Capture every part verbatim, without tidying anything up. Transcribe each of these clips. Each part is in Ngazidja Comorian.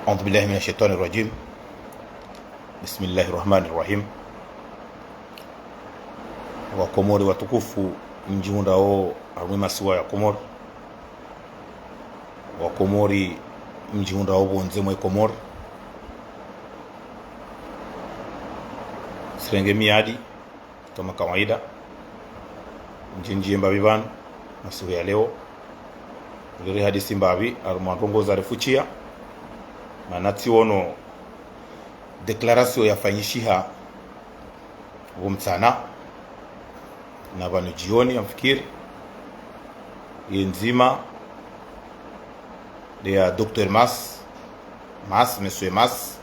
أعوذ بالله من الشيطان الرجيم. بسم الله الرحمن الرحيم. Wakomori watukufu, mdjihundrao harumwa masiwa ya Komori, Wakomori mdjihundrao pvondze mwe Komori, tsirenge miadi kama kawaida, ndjendjiye mbapvi pvanu masihu ya leo, ili rihadisi mbapvi harumwa ndrongoo za rifuchiya, mana tsiono déclaration yafanyishiha pvo mtsana na pvanu djioni, ngamfikiri ye ndzima nde ya Docteur Mas, Mas, Monsieur Mas,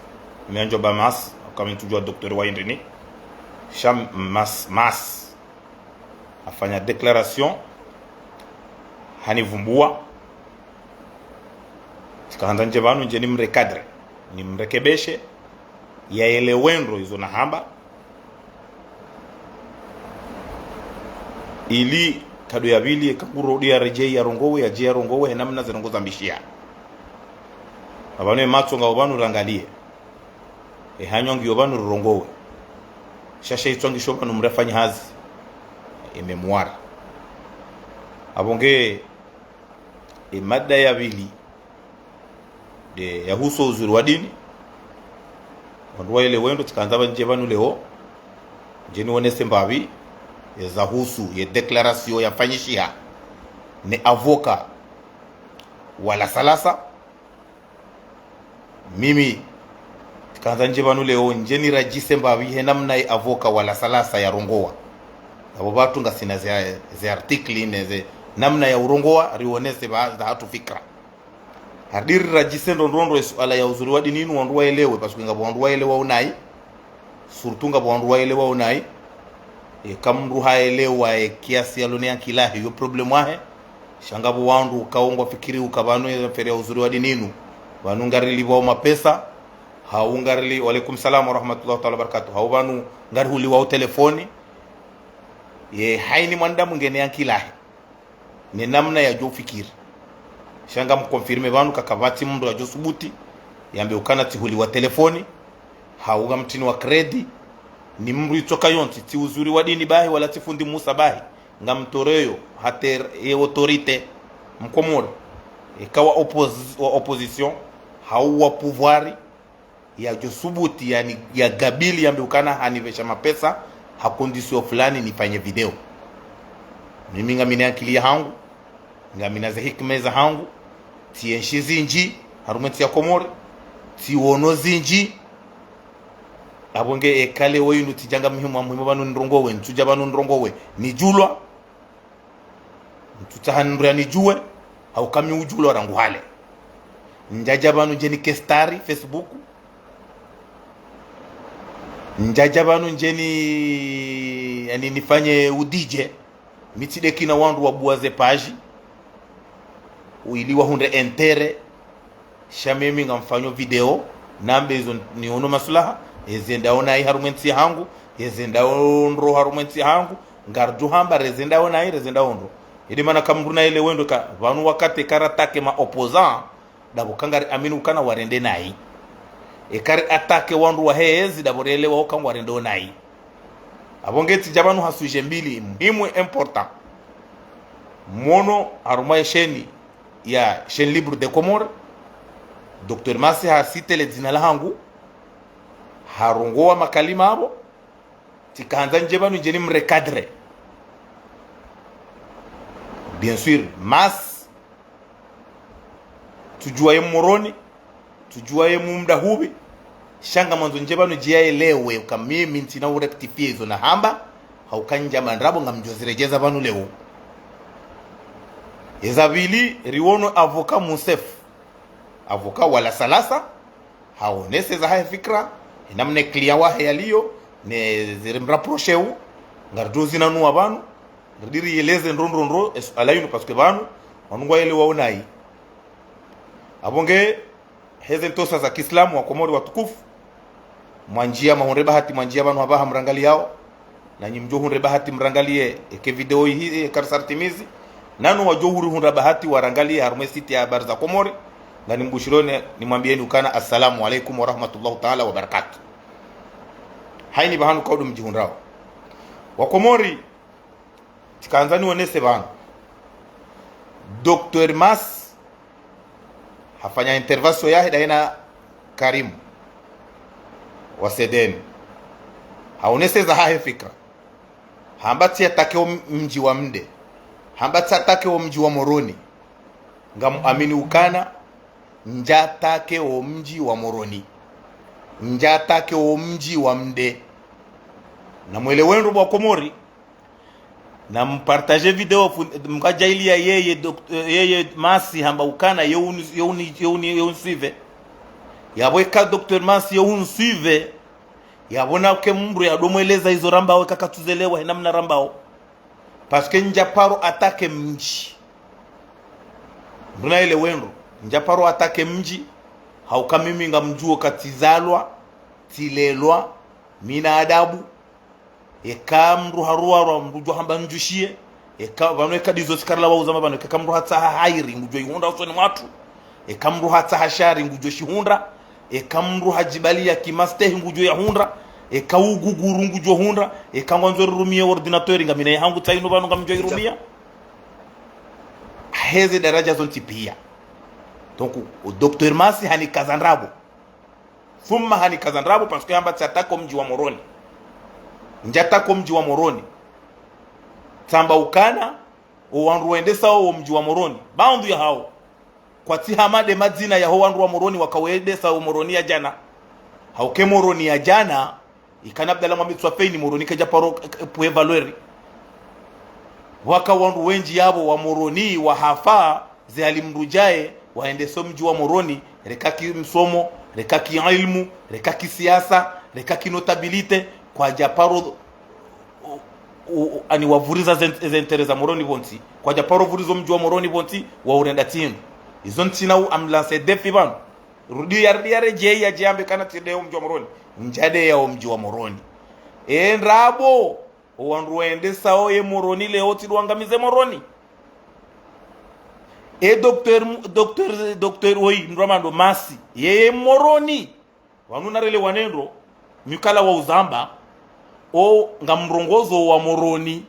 mimi ngamdjo amba Mas, kama ntsudjua docteur wa hindrini, sha Mas, Mas hafanya déclaration, hanipvumbua. Tsikahandza ndje pvanu ndje nimrecadre, nimrekebeshe, yaelewe ndro izo nahamba, ili kado ya pvili, eka ngurudi yaredjeyi yarongowe, yadje yarongowe he namna ze ndrongoo zambishiha. Apvanu ye matso ngayo pvanu rangaliye, e hanyo ngiyo pvanu rirongowe. Sha she itswa ngisho pvanu mrefanya hazi e mémoire. Apvo nge e mada ya pvili nde yahusu uzuri wa dini. Wandru waelewe ndro tsikahandza pvanu ndje pvanu leo, ndje nionese mbapvi eza husu ye déclaration yafanyishiha ne avocat wa Lasalasa. Mimi tsikahandza ndje pvanu leo ndje niradjise mbapvi he namna ye avocat wa Lasalasa yarongowa. Apvo pvatru ngasina ze, ze article ne ze namna ya urongowa, rionese pva za hatru fikira. Harudi riradjise ndro ndro ndro ye suala ya uzuri wa dini inu wandru waelewe, parce que ngapvo wandru waelewa unayi, surtout ngapvo wandru waelewa unayi. Eka mndru haelewa e kiasi yalo ne ankili yahe, yo problème yahe. Sha ngapvo wandru kawo ngwafikiri uka pvanu ye mfere ya uzuri wa dini inu, pvanu ngarilipvwao mapesa, hau ngarili, wa alaikum salam wa rahmatullahi taala wa barakatuh, hau pvanu ngarihuliwao telefoni. Ye hayina mwanadamu ngena ye ankili yahe ne namna yadjo fikiri. Sha ngamconfirme pvanu ka kapvatsi mndru yadjo subuti yambe ukana tsihuliwa telefoni, hau ngamtriniwa crédit ni mndru itsoka yontsi, tsi uzuri wa dini bahi, wala tsi fundi Musa bahi, ngamtoreyo hata ye autorité mkomori, eka wa oppos-, wa opposition, hau wa pouvoir, yadjo subuti, yaani, yagabili yambe ukana hanipvesha mapesa ha condition fulani nifanye video. Mimi ngamina ye ankili yahangu, ngamina ze hikima zahangu, tsienshi zindji harumwa entsi ya Komori, tsiono zindji. Apvo nge eka leo inu tsidja nga muhimu, muhimu pvanu nirongowe, ntsudja pvanu nirongowe nidjulwa, ntsutsaha mndru yanidjuwe, hauka mi udjulwa rangu hale. Ndjadja pvanu ndje nikestari Facebook. Ndjadja pvanu ndje ni, yaani, nifanye u DJ. Mi tsidekina wandru wabuwa ze page ili wahundre intérêt. Sha mimi ngamfanyo video, nambe izo niono maslaha, eze ndaona yi harumwa entsi yahangu, eze ndaondro harumwa entsi yahangu, ngaridjo hamba reze ndaona yi, reze ndaondro. Ede mana ka mndru naelewe ndro ka pvanu wakati eka rattaqué ma opposants, ndapvo ka ngari amini ukana warende nayi. Eka riattaqué wandru wahe ezi, ndapvo rielewa uka ngwarendo nayi. Apvo nge tsidja pvanu ha sujet mbili muhimu, important. Mwono harumwa ye chaîne ya Chaîne Libre des Comores, Docteur Mas hacité le dzina lahangu, harongowa makalima apvo, tsikahandza ndje pvanu ndje nimrecadre. Bien sûr, Mas, tsudjuwa ye Mmoroni, tsudjuwa ye Mdahupvi, sha ngamwandzo ndje pvanu ndje yaelewe uka mimi ntsina urectifié izo nahamba, hauka ndjamba ndrabo ngamdjo ziredjeza pvanu leo. Eza pvili, riono avocat Moussef, avocat wa Lasalasa, haonese zahahe fikira, he namna ye client wahe yaliyo, ne zirimrapproché u, ngaridjo zinanua pvanu, ridiri yeleze ndro ndro ndro, e suala inu, parce que pvanu, wandru ngwaelewa unayi. Apvo nge, heze ntrosa za kiislamu, Wakomori watukufu, mwandjiya, mwahundre bahati, mwandjiya pvanu hapvaha mrangaliyao, nanyi mdjo hundre bahati mrangaliye eke video ihi, e, Karisar Timizi. Nanu wadjo huri hundra bahati warangaliye harumwa e site ya Habari za Komori, Nganimbushironi, nimwambieni ukana, assalamu alaikum warahmatullahi taala wabarakatuh. Hayini pvahanu kaudu mdjihundrao. Wakomori, tsikandza nionese pvanu. Docteur Masi hafanya intervention yahe daye na Karim wa Sedeni. Haonese zahahe fikra. Hamba tsi attaquer o mdji wa Mde. Hamba tsi attaquer o mdji wa Moroni. Ngamuamini ukana, ndja attaquer o mdji wa Moroni. Ndja attaquer o mdji wa Mde. Namwelewe ndro bo Wakomori. Nampartager video fu-, mkadjailiya yeye doc-, yeye Masi hamba ukana ye uni-, ye uni-, ye uni-, ye unisuivre. Yapvo eka docteur Masi ye unisuivre. Yapvo nake mdru yadomweleza izo rambao, eka katsuzelewa hena mna rambao. Parce que ndja paro attaquer mdji. Mdru naelewe ndro. Ndja paro attaquer mdji. Hauka mimi ngamdjuo ka tsizalwa, tsilelwa, mina adabu. Eka mdru haruwarwa, mdru djo hamba ndjushiye. Eka, pvanu eka ndizo sikarila wa uzamba pvanu, eka mdru hatsaha hairi, ngudjo ihundra usoni mwatru. Eka mdru hatsaha shari, ngudjo shihundra. Eka mdru hadjibaliya kimastehi, ngudjo yahundra. Eka uguguru, ngudjo hundra. Eka ngwandzo rirumiye ordinateur, ngamina yahangu tsainu pvanu, ngamdjo irumiya. Heze daraja zontsi piya. Donc, o docteur Masi hanikaza ndrabo. Thumma hanikaza ndrabo, parce que hamba tsi attaquer o mdji wa Moroni. Ndja attaquer o mdji wa Moroni. Tsamba ukana, o wandru wendesao o mdji wa Moroni. Baadhwi yahao. Kwatsi hama nde madzina yaho wandru wa Moroni waka wendesao Moroni ya djana. Hauka e Moroni ya djana, ikana Abdallah Mohamed Soifine Moroni kadja paro, eh, pwe valeur. Waka wandru wendji yapvo wa Moroni, wahafa, ze hali mdru djaye, waendese o mdji wa Moroni, reka ki msomo, reka ki ilmu, reka ki siasa, reka ki notabilité, kwadja paro, u-, u-, u-, ani wavuriza ze, ze intérêt za Moroni pvontsi, kwadja paro vuriza o mdji wa Moroni pvontsi, waurenda tsindru. Izo ntsina u am lancer défi pvanu. Rudi ya, rudi ya redjeyi yadje yambe kana tsi ndeya o mdji wa Moroni. Ndja ndeya o mdji wa Moroni. E ndrabo, o wandru wendesao ye Moroni leo tsi ndo wangamize Moroni. E docteur, docteur, docteur woyi, mdru wa mando Masi. Yeye Moroni. Pvanu narelewane ndro, mi kala wa uzamba, o ngamrongozo wa Moroni.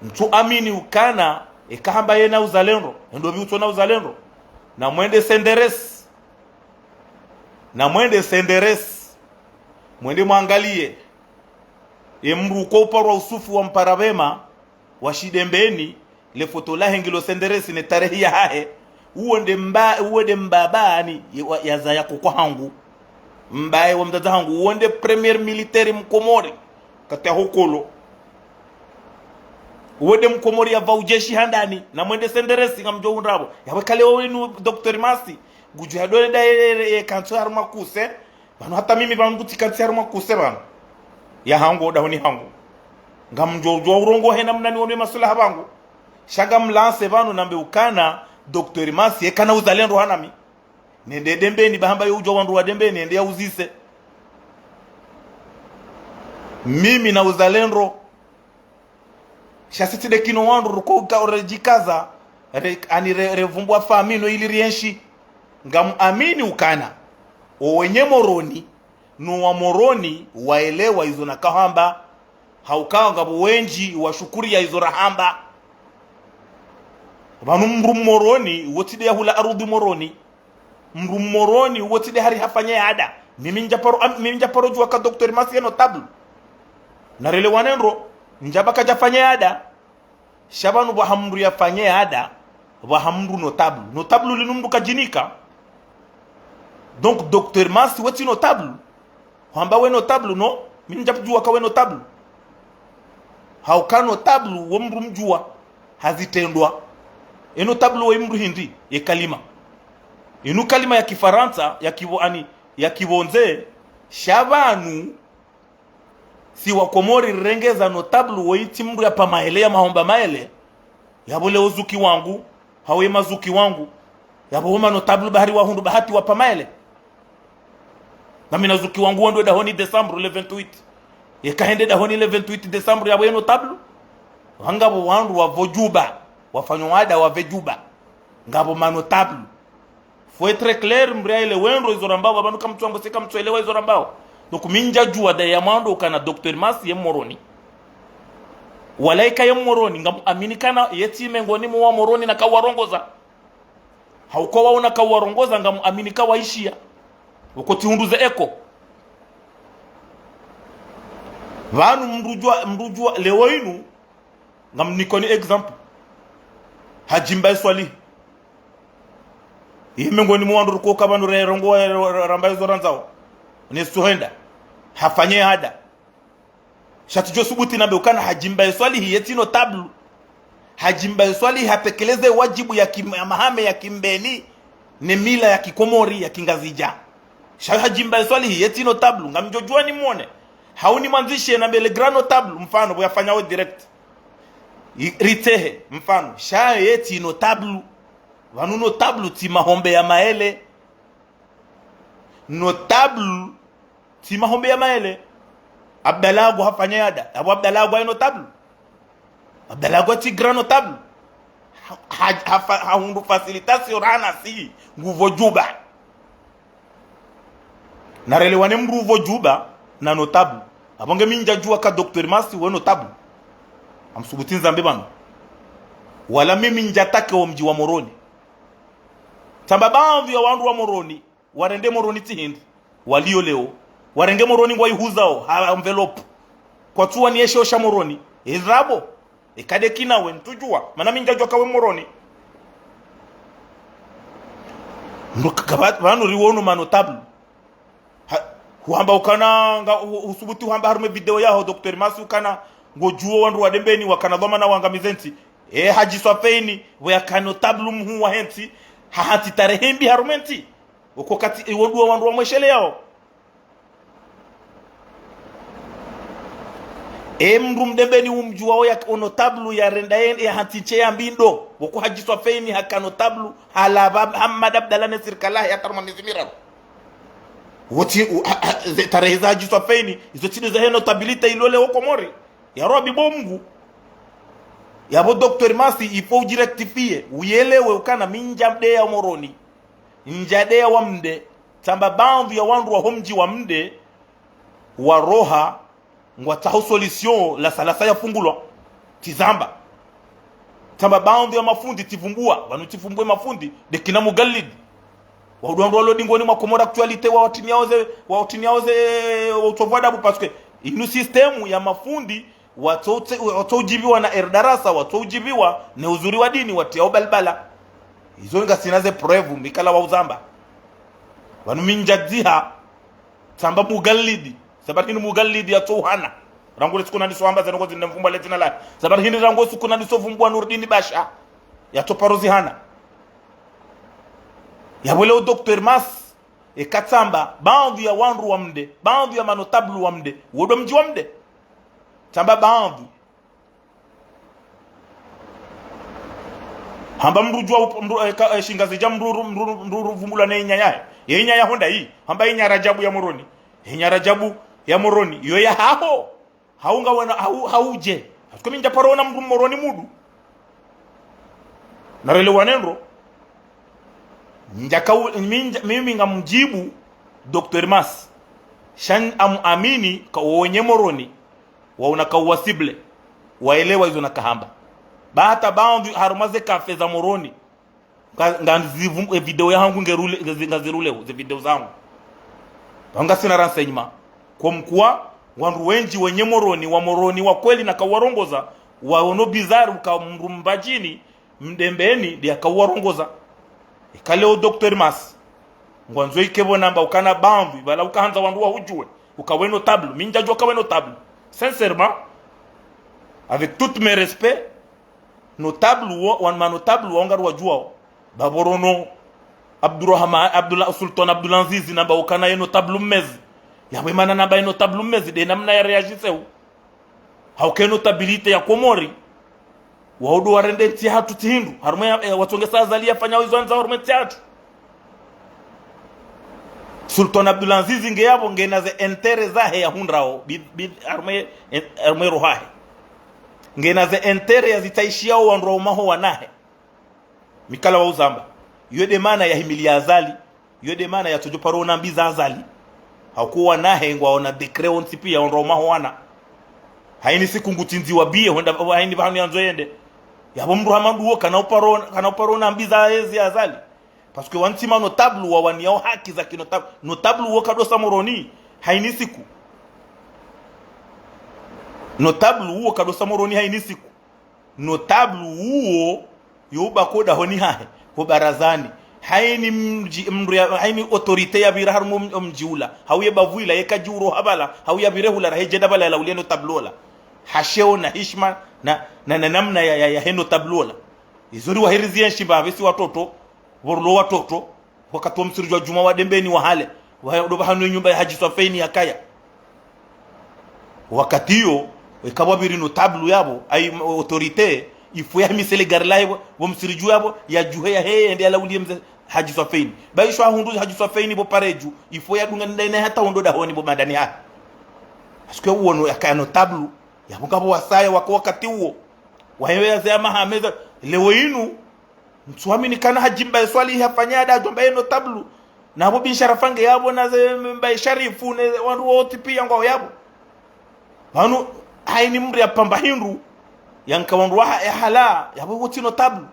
Ntsu amini ukana, eka hamba yena uzalendo, endo pvi utsona uzalendo. Namwende senderesi. Namwende senderesi. Mwende mwangaliye. E mdru uko uparwa usufu wa mpara pvema, wa Shidembeni, le foto lahe ngilo senderesi ne tarehi yahahe, uwo nde mba-, uwo nde mbaba ani, ye wa-, yazaya koko hangu. Mbaye wa mdzadze hangu, uwo nde premier militaire mkomori, kati ya hokolo. Uwo nde mkomori yavao ujeshi handani, namwende senderesi ngamdjo undrabo. Yawe kale wenu docteur Masi, ngudjo yadole nda ye, ye, ye, ye kantsi harumwa kuse, pvanu hata mimi pvanu ngutsi kantsi harumwa kuse pvanu. Yahangu, dahoni hangu. Ngamdjo, djo urongoa hena mna niwone maswilaha pvangu. Sha ngam lancer pvanu nambe ukana, docteur Masi, ekana uzalendo hanami. Nende Dembeni, ba hamba yo udjua wandru wa Dembeni, nende ya uzise. Mimi na uzalendo. Sha sisi nde kino wandru ruko uka uredjikaza, re-, ani re-, revumbua famino ili rienshi. Ngam amini ukana. O wenye Moroni, no wa Moroni, waelewa izo nakao hamba. Hauka ngapvo wendji, washukuriya izo rahamba. Pvanu mdru Moroni, uwo tsi nde ya hula arudhi Moroni. Mdru Moroni, uwo tsi nde hari hafanye ada. Mimi ndja paro, am-, mimi ndja paro djua ka docteur Masi ye notable. Narelewane ndro, ndja baka djafanye ada. Sha pvanu pvaha mdru yafanye ada, pvaha mdru notable. Notable linu mdru kadjinika. Donc, docteur Masi wetsi notable. Hwamba we notable, no, mi ndjapvudjua ka we notable. Hauka notable, wo mdru mdjua, hazitrendwa. E notable wo mdru hindri, ye kalima. Inu kalima ya kifarantsa, ya kipvo-, ani, ya kipvondze, sha pvanu, si wa Komori rirengeza notable wo itsi mdru ya pva maele ya mahomba maele. Yapvo leo zuki wangu, hawe mazuki wangu. Yapvo wo ma notable bahari wahundru bahati wa pva maele. Na mi na zuki wangu wandru dahoni décembre le vingt-huit. Yeka hende dahoni le vingt-huit décembre yapvo ye notable. Wangapvo wandru wapvo Djuba, wafanywa ada wapve Djuba. Ngapvo ma notable. Faut être clair, mriaile wendro izo rambao, pvanu kamtsuango se kamtsuelewa izo rambao. Donc, mi ndjadjua daye ya mwando ukana Docteur Masi ye Moroni. Wala ika ye Moroni, ngamuamini kana yetsi mengoni mwa Moroni na kawarongoza. Hauka waona kawarongoza, ngamuamini kawaishia. Uko tsi hundru ze eko. Pvanu mrudjua, mrudjua leo inu, ngamnikoni exemple. Hadji Mbae Swalihi. Ye mengoni mwa wandru ruko ka pvanu re rongoa, re, re, ramba izo randzao. Ne suhenda. Hafanye hada. Sha tsidjo subuti nambe ukana Hadji Mbae Swalihi yetsi notable. Hadji Mbae Swalihi hatekeleze wajibu ya kim-, ya mahame ya kimbeni, ne mila ya kikomori ya kingazidja. Sha Hadji Mbae Swalihi yetsi notable, ngamdjodjua nimwone. Hau nimwandzishe nambe le grand notable, mfano, pvo yafanyao direct. I-, ritsehe, mfano, sha yetsi notable. Pvanu notable tsi mahombe ya maele. Notable tsi mahombe ya maele. Abdallah Agwa hafanya yada. Apvo Abdallah Agwa ye notable. Abdallah Agwa tsi grand notable. Ha, ha, ha, fa-, hahundru facilitation rana si. Ngupvo Djuba. Narelewane mndru upvo Djuba na notable. Apvo nge mi ndjadjua ka Docteur Masi we notable. Ngamsubuti nizambe pvanu. Wala mimi ndjatake wo mdji wa Moroni. Tsamba baadhwi ya wandru wa Moroni, warende Moroni tsi hindru. Walio leo. Warenge Moroni ngwaihuzao, ha enveloppe. Kwatsuwa ni yesheo sha Moroni. Ezapvo. Ekade kina we, ntsudjua. Mana mi ndjadjua ka we Moroni. Ndo ka-, ka-, pva-, pvanu riwono ma notable. Ha, huhamba ukana, nga, hu-, husubuti huhamba harumwa video yaho, Docteur Masi ukana, ngodjuo wandru wa Dembeni, wakana dhwamana wangamize ntsi. E, Hadji Swafeini, pvo yaka notable mhuu wahe ntsi, hahantsi tarehe mbi harumwa entsi. Oko kati, iwo ndo wandru wamwesheleao. E mndru Mdembeni umdjuao ya o notable ya renda yende ya hantsi ntsi ya mbi ndo. Woko Hadji Swafeini haka notable, halapva Hamada Abdallah ne sirikali yahe ya harumwa mezi miraru. Wotsi, u-, ha, ha, ze tarehe za Hadji Swafeini, izo tsi ndo zahe notabilité ilole o Komori. Ya Rabbi bo Mngu. Yapvo Docteur Masi, il faut udjirectifier, uyelewe ukana mi ndja mdeya Moroni. Ndjadeya wa Mde, tsamba baadhwi ya wandru waho mdji wa Mde, waroha, ngwatsaho solution, la salasa yafungulwa, tsizamba. Tsamba baadhwi ya mafundi, tsivumbua, pvanu tsivumbue mafundi, de kina Mugalid. Wandru wandru walo dingoni mwa Comores Actualité, wawatiniao ze, wawatiniao ze, wa utovu adabu, parce que inu système ya mafundi, watso-, watsoudjiviwa na Erdarasa, watsoudjiviwa ne Uzuri wa Dini, watiao balbala. Izo ngasina ze preuve, mi kala wa uzamba. Pvanu mi ndjadziha, tsamba Mugalidi. Sababu hindri Mugalidi yatsouhana. Rangu le siku nandiso hamba zeno kozi nde mfumbwa le dzina lahe. Sababu hindri rangu siku nandiso vumbwa Nurdini Basha. Yatsoparo zihana. Yapvo leo Docteur Masi, eka tsamba, baadhwi ya wandru wa Mde, baadhwi ya ma notable wa Mde, wo ndo mdji wa Mde. Tsamba baadhwi. Hamba mndru djuwa up-, mndru, eh, ka, eh, Shingazidja mndru, mndru, mndru, mndru vumbula ne inya yahe. Ye inya yaho ndayi. Hamba inya Rajabu ya Moroni. Inya Rajabu ya Moroni. Yo ya haho. Hau ngawena, hau, hau dje. Hatuko mi ndjaparo ona mndru Moroni mudu. Narelewane ndro. Ndjaka u-, mi ndja-, mimi ngamdjibu Docteur Masi. Sha ngamwamini ka wo wenye Moroni. Waona ka uwa cible. Waelewa izo nakahamba. Ba hata baadhwi harumwa ze café za Moroni. Nga, ngazivum-, e video yahangu ngerule, ngazi-, ngaziruleo, ze video zangu. Ba ngasina renseignement. Comme quoi, wandru wendji wenye Moroni, wa Moroni wa kweli naka uwarongoza, waono bizarre uka mndru Mbadjini, Mdembeni, nde aka uwarongoza. Eka leo Docteur Masi. Ngwandzo ike pvo namba ukana baadhwi, pvala ukahandza wandru wahudjuwe. Uka we notable, mi ndjadjuwa ka we notable. Sincèrement, avec tous mes respects, notable wo, wan ma notable wo ngari wadjuwao. Ba pvo rono Abdurahma-, Abdullah, Sultan Abdulaziz namba ukana ye notable mmezi. Yapvo mana namba ye notable mmezi, nde namna ya réagisseo. Hauka ye notabilité ya Komori. Wao ndo warende ntsi yahatru tsi hindru. Harumwa ya, eh, watsongesa Azali yafanyao izo yandzao harumwa ntsi yahatru. Sultan Abdulaziz nge yapvo ngena ze intérêt zahe yahundrao, bi-, bi-, harumwa, eh, harumwa roho yahe. Ngena ze intérêt yazitsaishiyao wandru wa umaho wanahe. Mi kala wa uzamba. Iyo nde maana yahimiliya Azali. Iyo nde maana yatsodjo paro ona mbi za Azali. Hakuwa nahe ngwaona décret wontsi piya wandru wa mahowana. Hayini siku ngutsindziwa biye, hwenda, hayini pvahanu yandzo yende. Yapvo mndru hama nduwo kana uparo, kana uparo ona mbi za ezi Azali. Parce que wantsi ma notable wawaniyao haki za ki notable. Notable wo kadosa Moroni, hayini siku. Notable wo kadosa Moroni, hayini siku. Notable uwo, yo uba ko dahoni hahe, ho barazani. Hayini mdji, mdru ya, hayini autorité yapvira harumwa om-, omdji ula. Hau ye bavwila, ye kadji uro habala, hau yapvire hula rahe djeda bala yalaulie notable ola. Ha sheo na hishima, na, na, na namna ya, ya, yahe notable ola. Izo ri wahirizi ye nshi mba, pvwesi watoto, pvo rulo watoto, wakati wa msiridju wa djumwa wa Dembeni wa hale, wa, ndo pvahanu ye nyumba ya Hadji Swafeini yakaya. Wakati iyo, eka pvwapviri notable yapvo, ayi, m-, autorité, il faut yahimise le gari lahe pvo, pvo msiridju yapvo, yadjuhe yahe, yende yalaulie mze Hadji Swafeini. Ba isho ahundru Hadji Swafeini pvo pare dju, il faut yadunga ndayi naye hata hondo dahoni pvo madani hahe. Parce que uwo no yakaya notable, yapvo ngapvo wasaya waka wakati uwo. Wahewe yaze ya mahameza, leo inu, ntsuamini kana Hadji Mbaye Swalihi hafanya ada adjo mbaye notable. Na pvo Bin Sharafa nge yapvo na ze Mbaye Sharifu, ne wandru wontsi piya ngwao yapvo. Pvanu, hayini mdru ya pamba hindru, yanka wandru waha, ya hala, yapvo wotsi notable.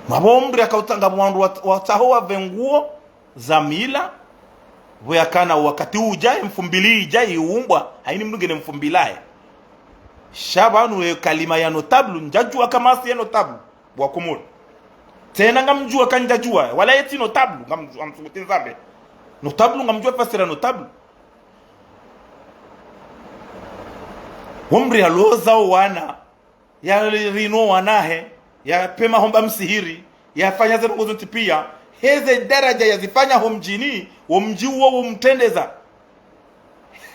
Mwapvo mdru yakautanga wandru wat-, watsaho wapve nguo za mila, pvo yakana wakati udja, mfumbili idja, iumbwa, hayini mdru ngena mfumbili yahe. Sha pvanu ye kalima ya notable, ndjadjuwa kamwasi ye notable, bo wa Komori. Tsena ngamdjuwa kandjadjuwa, wala yetsi notable, ngamdjuwa, ngamsubuti nzambe. Notable, ngamdjuwa fasira notable. Wo mdru yaloza owana, yarino wanahe, yapvema homba msihiri, yafanya ze ndrongo zontsi piya, heze daraja yazifanya ho mdjini, wo mdji uwo umtrendeza.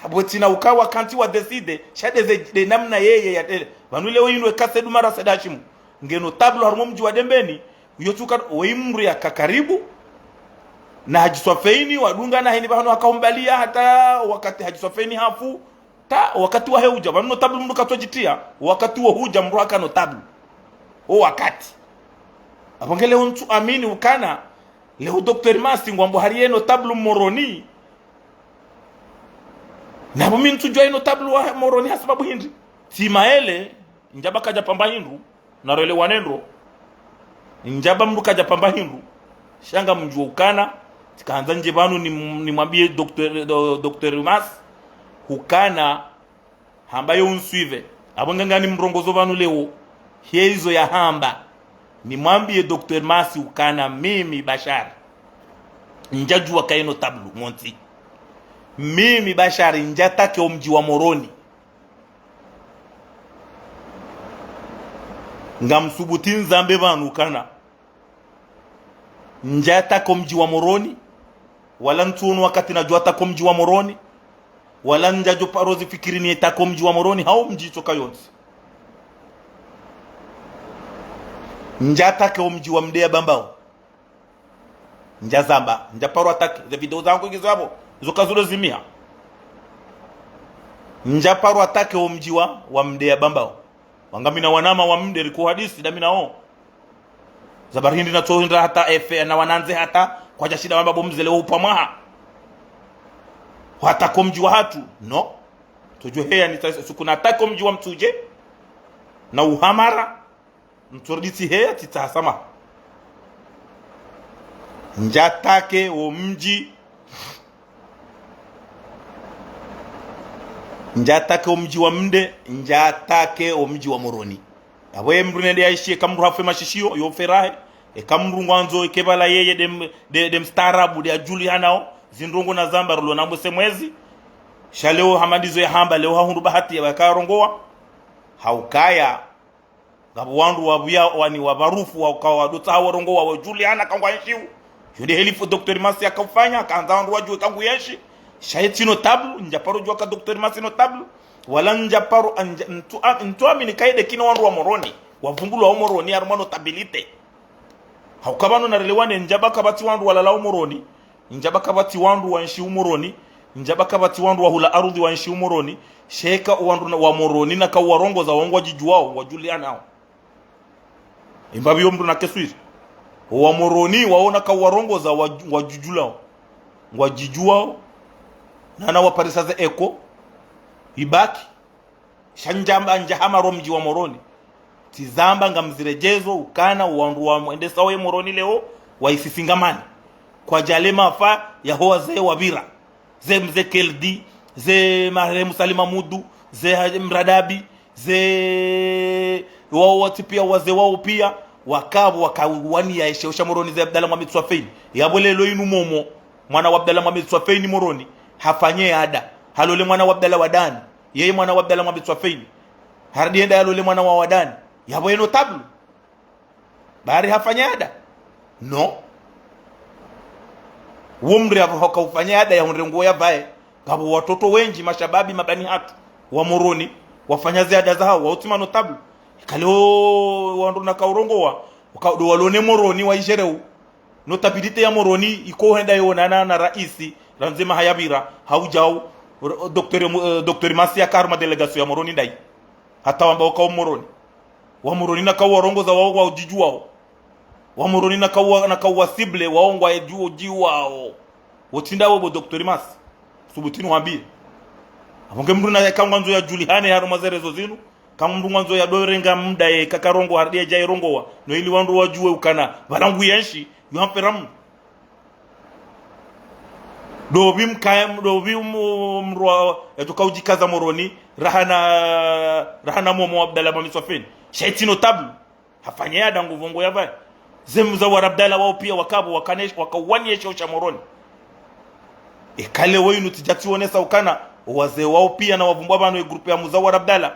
Pvo tsina uka wakantsi wa décider, sha ndeze, nde namna yeye yatele. Pvanu leo inu eka Said Umar Said Hashimu, nge notable harumwa omdji wa Dembeni, uyo tsuka, weyi mdru yaka karibu na Hadji Swafeini, wadungana hayini pvahanu haka umbaliya hata wakati Hadji Swafeini hafu, ta, wakati wahe udja, pvanu notable mdru katsodjitiya, wakati wo hudja mdru haka notable. O wakati. Apvo nge leo ntsuamini ukana, leo Docteur Masi ngwambo hari ye notable Moroni. Na pvo mi ntsudjuwa ye notable wa Moroni hasibabu hindri. Tsi maele, ndjaba kadja pamba hindru, na rele wanendro, ndjaba mdru kadja pamba hindru, sha ngamdjuwa ukana, tsikahandza ndje pvanu ni, nimwambiye Docteur, do-, Docteur Masi, ukana, hamba yo unsuive. Apvo nganga nimrongozo pvanu leo, hie izo yahamba. Nimwambiye Docteur Masi ukana mimi Bashar, ndjadjuwa kaye notable montsi. Mimi Bashar, ndjatake omdji wa Moroni. Ngamsubuti nzambe pvanu ukana, ndjatake omdji wa Moroni, wala ntsuono wakati nadjo atake omdji wa Moroni, wala ndjadjo paro zifikiri niyetake omdji wa Moroni, hau mdji itsoka yontsi. Ndjatake omdji wa Mdeya Bambao. Ndjazamba, ndjaparo atake, ze video zangu ngizo yapvo, zo kazulo zimiha. Ndjaparo atake omdji wa, wa Mdeya Bambao. Wangamina wanama wa Mde riko hadisi, damina o. Za bari hindri natso hindra hata efe, na wanandze hata, kwadja shinda wamba bo mze leo upva mwaha. Hwataka omdji wahatru, no. Tsodjo heya nitsa, suku nataka omdji wa Mtsudje, na uhamara, ntsorudi tsiheya tsitsaha samaha. Ndjatake omdji, ndjatake omdji wa Mde, ndjatake omdji wa Moroni. Apvo ye mdru nende yaishiye, eka mdru hafe mashishiyo, yo furaha. Eka mdru ngwandzo, eke pvala yeye nde m-, nde, nde mstaarabu, nde adjulihanao, zindrongo nazamba, rulo nambo se mwezi. Sha leo hama ndizo yahamba, leo hahundru bahati ya waka rongowa. Haukaya, ngapvo wandru wapvia wani wapvarufu waka wadotsaha warongowa wadjulihana kangwanshiu. Yo nde helifu Docteur Masi yakaufanya, kahandza wandru wadjuwe kanguyenshi. Sha ye tsi notable, ndjaparo djuwa ka Docteur Masi notable. Wala ndjaparo, ndja-, ntsu-, a-, ntsuamini kaye nde kina wandru wa Moroni, wavungulwa o Moroni, harumwa notabilité. Hauka pvanu narelewane, ndjaba kapvatsi wandru walala o Moroni, ndjaba kapvatsi wandru wanshi u Moroni, ndjaba kapvatsi wandru wahula arudhi wanshi u Moroni, sha eka o wandru na, wa Moroni naka uwarongoza wangwadjidjuwao, wadjulihanao. Imba pviyo mndru nakeswiri. Wa Moroni, waona ka uwarongoza wa, ngwadjudjulao. Ngwadjidjuwao. Nana waparisa ze eko. Ibaki. Sha ndjamba ndja hama ro mdji wa Moroni. Tsizamba ngamziredjezo ukana wandru wa mwendesao ye Moroni leo, waisisingamani. Kwadjale mafa yaho wazee wapvira. Ze mze Keldi, ze marehemu Salim Hamoudou, ze Haji Mradabi, ze wao wontsi pia, wazee wao pia, wakapvo wakawaniya ye sheo sha Moroni ze Abdallah Mohamed Soifine. Yapvo leo inu momo, mwana wa Abdallah Mohamed Soifine Moroni, hafanye ada. Halole mwana wa Abdallah wa Dani. Yeye mwana wa Abdallah Mohamed Soifine. Harudi yende yalole mwana wa Wadani. Yapvo ye notable. Bari hafanya ada. No. Wo mndru yapvo haka ufanya ada ya hundre nguo yapvae. Ngapvo watoto wendji, mashababi, mabani hatru. Wa Moroni. Wafanya ze ada zahao. Wautsi ma notable. Ikale o wandru naka urongowa. Waka ndo walone Moroni wa ijereu. Notabilité ya Moroni, iko henda yonana na raisi, randzi maha yapvira, haudjau, r-, docteur Mu-, eh, docteur Masi yaka harumwa délégation ya Moroni ndayi. Hata wamba waka o Moroni. Wa Moroni naka uwarongoza wao ngwadjidjuwao. Wa Moroni naka uwa, naka uwa cible wao ngwadjidjuwao. Wotsinda webo docteur Masi. Subutini wambiye. Apvo nge mndru na yaka ngwandzo yadjulihane harumwa ze réseaux zinu. Ka mndru ngwandzo yadorenga muda ye kakarongowa harudi yadja irongowa. No ili wandru wadjuwe ukana. Pvala ngu yenshi, yo hamfera mndru. Ndopvi mkaye, ndopvi mu-, mndru wa, yatsoka udjikaza Moroni, rahana, rahana momo wa Abdallah Mohamed Soifine. Sha itsi notable. Hafanye ada ngupvo ngo yapvae. Ze mzawara Abdallah wao pia wakapvo wakane-, wakawaniya ye sheo sha Moroni. Ikale wo inu tsidja tsionesa ukana, wazee wao pia na wavumbwa pvanu ye groupe ya mzawara Abdallah.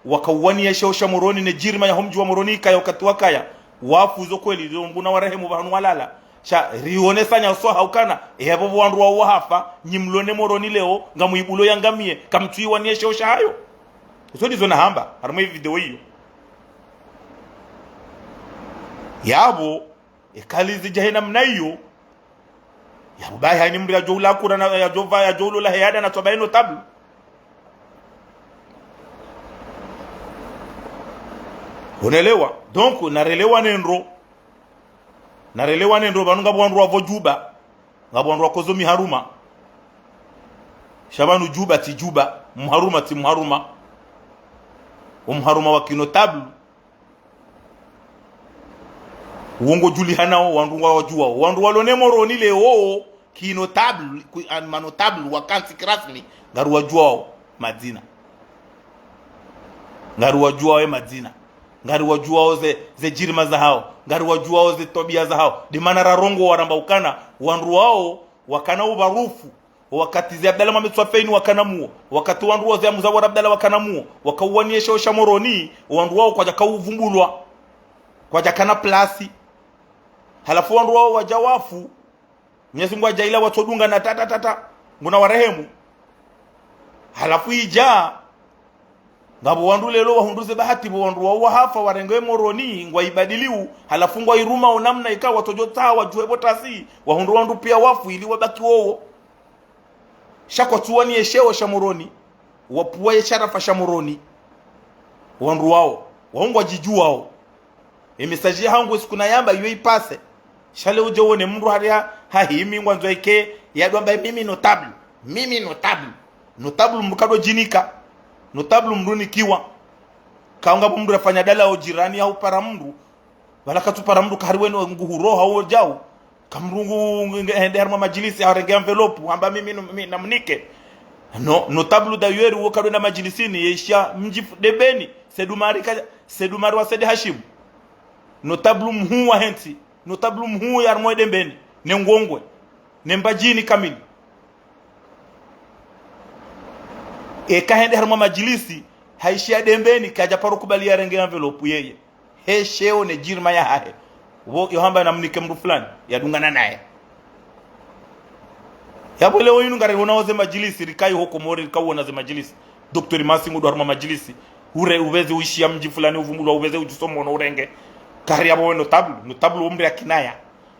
Wakawaniya ye sheo sha Moroni ne djirima yaho mdji wa Moroni ikaya wakati wakaya. Wafu zo kweli, zo Mngu na warehemu pvahanu walala. Sha, rionesanya uswaha ukana, yapvo pvo wandru wao wahafa, nyi mlone Moroni leo, ngamwibulo yangamiye, kamtsuiwaniya ye sheo shahayo. Izo ndizo nahamba, harumwa ye video iyo. Yapvo, ikali zidja he namna iyo, yapvo bahi hayina mndru yadjo ula kura na, yadjo pva, yadjo ulola he ada na tsopva ye notable. Unelewa? Donc, narelewane ndro. Narelewane ndro, pvanu ngapvo wandru wapvo Djuba. Ngapvo wandru wakozo miharuma. Sha pvanu Djuba tsi Djuba. Mharuma tsi Mharuma. O Mharuma wa ki notable. Wo ngodjulihanao, wandru ngwawadjuwao. Wandru walone Moroni leo, ki notable, ku-, an-, ma notable, wakantsi kirasmi, ngariwadjuwao madzina. Ngariwadjuwao ye madzina. Ngariwadjuwao ze, ze djirima zahao. Ngariwadjuwao ze twabiya zahao. Ndemana rarongowa ramba ukana, wandru wao, wakana umarufu. Wakati ze Abdallah Mohamed Soifine wakana muo. Wakati wandru wao ze Mzawara Abdallah wakana muo. Wakawaniya ye sheo sha Moroni, wandru wao kwadjaka uvumbulwa. Kwadjakana plasi. Halafu wandru wao wadja wafu. Mwenyezi Mngu hadjaaliya watsodungana ta, ta, ta, ta. Mngu na warehemu. Halafu idja. Ngapvo wandru leo wahundru ze bahati pvo wandru wao wahafa warenge Moroni, ngwaibadiliu. Halafu ngwairuma o namna ika watsodjo tsaha wadjuwe pvo tasi. Wahundru wandru pia wafu ili wabaki wowo. Sha kwatsuwaniya ye sheo sha Moroni, wapvuwa ye sharafa sha Moroni. Wandru wao, wao ngwadjidjuwao. Ye message yahangu siku nayamba iyo ipase. Sha leo udje wone mndru hari ha, hahimi ngwandzo ike, yadjo amba mimi notable. Mimi notable. Notable mndru kadjo djinika. Notable mndru nikiwa. Kaunga mndru yafanya dala o jirani ya upara mndru. Pvala katsupara mndru kahari weno nguhuroha uwo djau. Ka mndru ngu-, nge-, hende harimwa madjilisi, harenge enveloppe, hamba mimi nu-, mi-, namnike. No, notable d'ailleurs, uwo kadjo enda madjilisini, yesha mdji fu-, Dembeni, Said Umar ka, Said Umar wa Said Hashim. Notable mhuu wa hentsi, notable mhuu ya harimwa Dembeni, ne Ngongwe, ne Mbadjini kamili. Eka hende harimwa madjilisi, haishiya Dembeni, kadja paro kubali yarenge enveloppe yeye. He sheo ne djirima yahahe. Pvo, yo hamba namnike mndru fulani, yadungana naye. Yapvo leo inu ngariwonao ze madjilisi, rikayi ho Komori, rikawona ze madjilisi. Docteur Masi ngudjo harimwa madjilisi. Ure, upveze uishiya mdji fulani, uvumbulwa, upveze udjisomo no urenge. Kari yapvo we notable, notable wo mndru ya kinaya.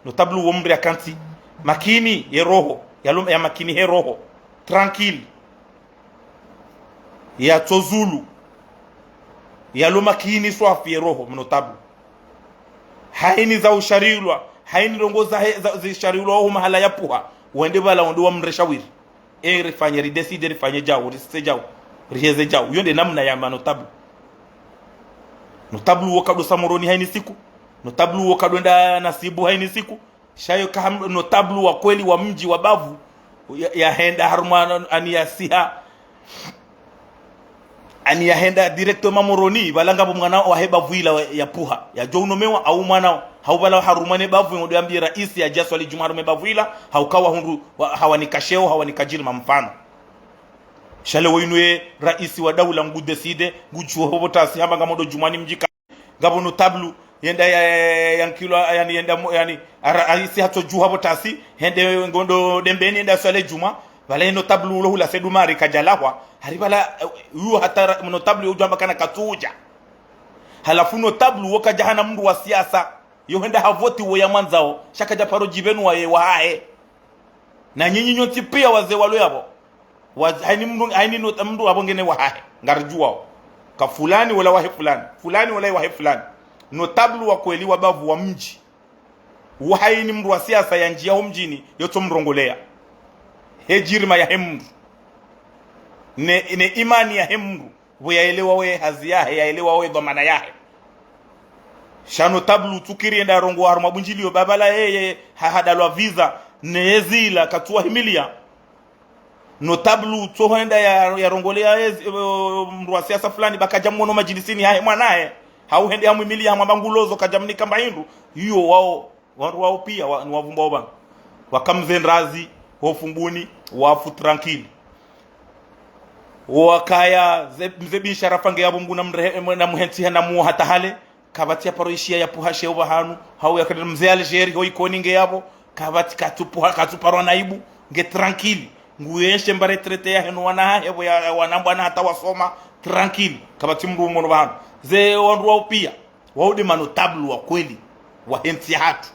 Notable wo mndru ya kantsi. Makini, ye roho. Yalo, ya makini he roho. Tranquille. Yatsozulu. Yalo makini swafi ye roho, mnotabu. Haini za usharilwa, haini ndrongoo za, za, zisharilwa oho mahala ya puha. Wende pvala wende wamre shawiri. E rifanye, ridécide, rifanye djau, risise djau, riheze djau. Iyo nde namna ya ma notable. Notable wo kadosa Moroni haini siku. Notable wo kadoenda Nasibu haini siku. Sha yo ka ham-, notable wa kweli wa mdji wa bavu, ya, yahenda harumwa, ani yasiha, ani yahenda directement Moroni, pvala ngapvo mwana wahe bavu ila ya puha, yadjo unomewa, au mwana hau pvala harumwa ne bavu, ngudjo ambia raisi yadje yaswali djumwa harumwa e bavu ila, hauka wahundru, wa, hawanika sheo, hawanika djirima mfano. Sha leo inu ye raisi wa daula ngudécide, ngudjuha pvo tasi, hamba ngamwondo djumwani mdji ka ngapvo notable, yenda ya, ya, ya, yankilwa, yani, yenda mo-, yani, ara, raisi hatsodjuha pvo tasi, hende ngondo Dembeni, yenda yaswali djumwa, pvala ye notable ulo hula Said Umari kadjalahwa, hari pvala, eh, uyo hata ra-, notable yo udjo amba kana katsudja. Halafu notable wo kadja hana mndru wa siasa, yo henda havoti wo yamwandzao, sha kadja paro djipvenu waye wahahe. Na nyinyi nyontsi pia wazee walo yapvo. Wa-, haini mndru, haini no-, mndru apvo ngena wahahe. Ngaridjuwao. Ka fulani wala wahe fulani. Fulani wala wahe fulani. Notable wa kweli wa bavu wa mdji. Wo haini mndru wa siasa yandjiya ho mdjini, yotso mrongoleya. He djirima yahe mndru. Ne, ne imani yahe mndru. Pvo yaelewa we hazi yahe, yaelewa we dhwamana yahe. Sha notable utsukiri yenda yarongowa harumwa bundjiliyo pvala yeye, ha, hadalwa visa, ne yezila, katsuwa himiliya. Notable utsohenda ya, yarongoleya yezi, eh, mndru wa siasa fulani, ba kadja mwono madjilisini yahe mwanahe. Hau hende hamwimiliya hamwamba ngulozo kadja mnika mba hindru. Iyo wao, wandru wao pia, wa, ni wavumba opvanu. Waka mze Ndrazi, ho Fumbuni, wafu tranquille. Wakaya, ze, mze Bin Sharafa nge yapvo Mngu na mrehe-, na muhentsiha na muo hata hale, kapvatsi ya paro ishiya ya puha sheo pvahanu, hau ya kade mze Algérie, ho Ikoni nge yapvo, kapvatsi katsupuha, katsuparwa na aibu, nge tranquille. Ngueshe mba retraite yahe no wana hahe, pvo ya, wana mbwana hata wasoma, tranquille. Kapvatsi mndru umono pvahanu. Ze wandru wao pia, wao nde ma notable wa kweli, wahe ntsi yahatru.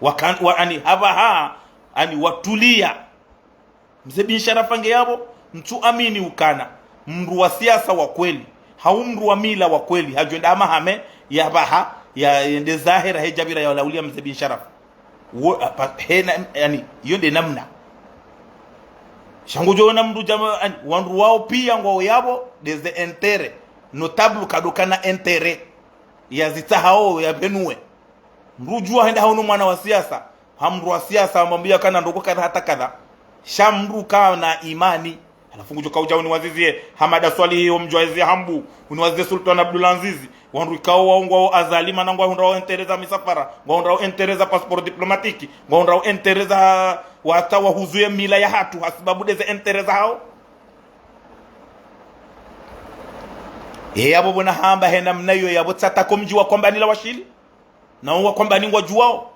Wakan-, wa, ani, hapvaha, ani, watulia. Mze Bin Sharafa nge yapvo, ntsu amini ukana mndru wa siasa wa kweli, hau mndru wa mila wa kweli, hadjo enda hamahame, yapvaha, ya, yende zahera he djapvira ya laulia mze Bin Sharafa. Wo, apa, hena, yani, iyo nde namna. Sha ngodjo ona mndru djama, ani, wandru wao pia ngwao yapvo, nde ze intérêt. Notable kadokana intérêt. Yazitsahao, yapvenuwe. Mndru udjuwa henda haono mwana wa siasa, ha mndru wa siasa, hamwambia kana ndrongoo kadha hata kadha. Sha mndru kana imani. Halafu ngudjo kaudja uniwazizie Hamada Swalihi, wo mdjuwa ezi Hambu, uniwazizie Sultan Abdulazizi, wandru ikao waungwao Azali, mana ngwahundrao intérêt za misafara, ngwahundrao intérêt za passeport diplomatique, ngwahundrao intérêt za wata wahuzuye mila yahatru, hasibabu nde ze intérêt zahao. Ye yapvo pvona hamba hena mna iyo yapvo tsatako mdji wa Kwambani la washili. Na uwa Kwambani ngwadjuwao.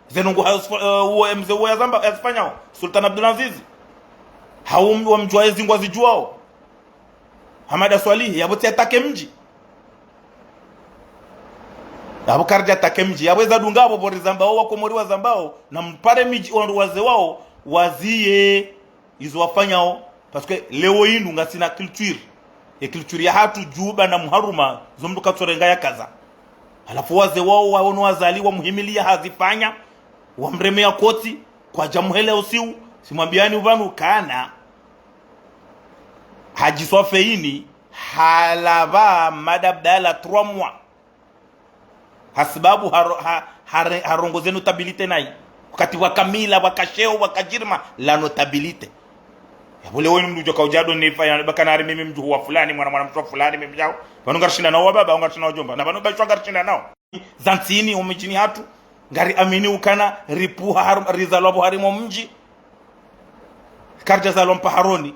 Ze ndrongoo ha, eh, uwo mze uwo yazamba, yazifanyao. Sultan Abdulazizi. Hau mdru wa mdjuwa ezi ngwazidjuwao. Hamada Swalihi, yapvo tsi atake mdji. Yapvo karidja atake mdji. Yapvo eza dunga apvo pvo rizambao, wa Komori wazambao. Na mpare midji wandru wazee wao, waziye. Izo wafanyao, parce que leo inu ngasina culture. Ye culture yahatru djuba na muharuma, zo mndru katsorenga yakaza. Halafu wazee wao waono Azali wamuhimiliya hazifanya, wamremeya koti, kwadja muhele usiu, simwambiani upvanu kana. Hadji Swafeini, halapva Mada Abdala trois mois. Hasibabu haro-, ha-, hare-, harongoze notabilité nayi. Wakati pvwaka mila, pvwaka sheo, pvwaka djirima, la notabilité. Yapvo leo inu mndru udjo kaudja ndo nifa, ya, ba kana hari mimi mdjuhu wa fulani, mwana, mwana mshe wa fulani, mimi djao. Pvanu ngarishinda nao wababa, ngarishinda nao wadjomba. Na pvanu ba shwa ngarishinda nao. Za ntsini, omidjini hatru, ngari amini ukana, ripuha harum-, rizalwa pvo harimwa mdji. Karidja zalwa mpaharoni.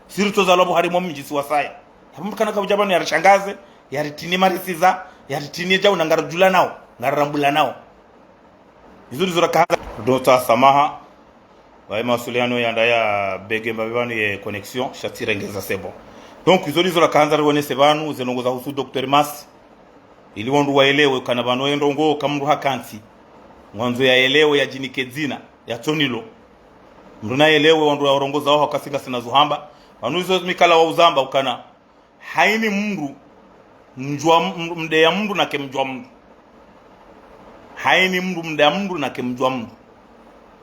Siri tso zalwa pvo harimwa mdji si wasaya. Yapvo mndru kana kaudja pvanu yarishangaze, yaritini marisiza, yaritini djau na ngaridjula nao, ngarirambula nao. Izo ndizo rakaza. Ndo ta samaha. Waye mawasiliano yanda ya bege mbapvi pvanu ye connexion, sha tsirengeza c'est bon. Donc, izo ndizo rakahandza riwonese pvanu, ze ndrongoo zahusu Docteur Mas. Ili wandru waelewe, kana pvanu ye ndrongoo, ka mndru hakantsi. Ngwandzo yaelewe, yadjinike dzina, yatsonilo. Mndru naelewe, wandru warongoza waho, kasinga sina zuhamba. Pvanu izo mikala wa uzamba, ukana. Haini mndru, mdjuwa m-, mdeya mndru nake mdjuwa mndru. Hayini mndru mda mndru nake mdjwa mndru.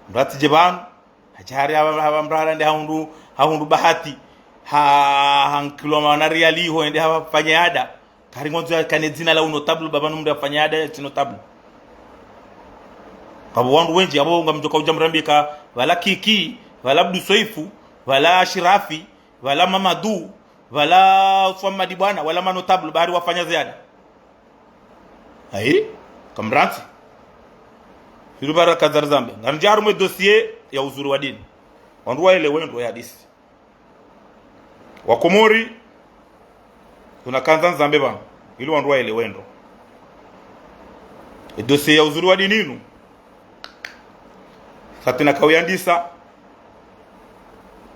Mndru atsidje pvanu, hadja hari hapva, hapva mndru harende hahundru, hahundru bahati, ha, hankilwa mana riali iho, ende hapvafanye ada. Kari ngwandzo yakane dzina la unotable, ba pvanu mndru yafanye ada ya tsi notable. Ngapvo wandru wendji, apvo ngamdjoka udja mrambe ka, pvala Kiki, pvala Abdu Soifu, pvala Ashirafi, pvala Mamadu, pvala Swamadi Bwana, wala manotable, ba hari wafanya ziada. Ayi, kamrantsi. Hiru bara kazari zambe. Ngarindji harumwa e dossier ya Uzuri wa Dini. Wandru waelewe ndro ye hadisi. Wakomori, kuna kandza nizambe pvanu, ili wandru waelewe ndro. E dossier ya Uzuri wa Dini inu, sa tsina kauyandisa,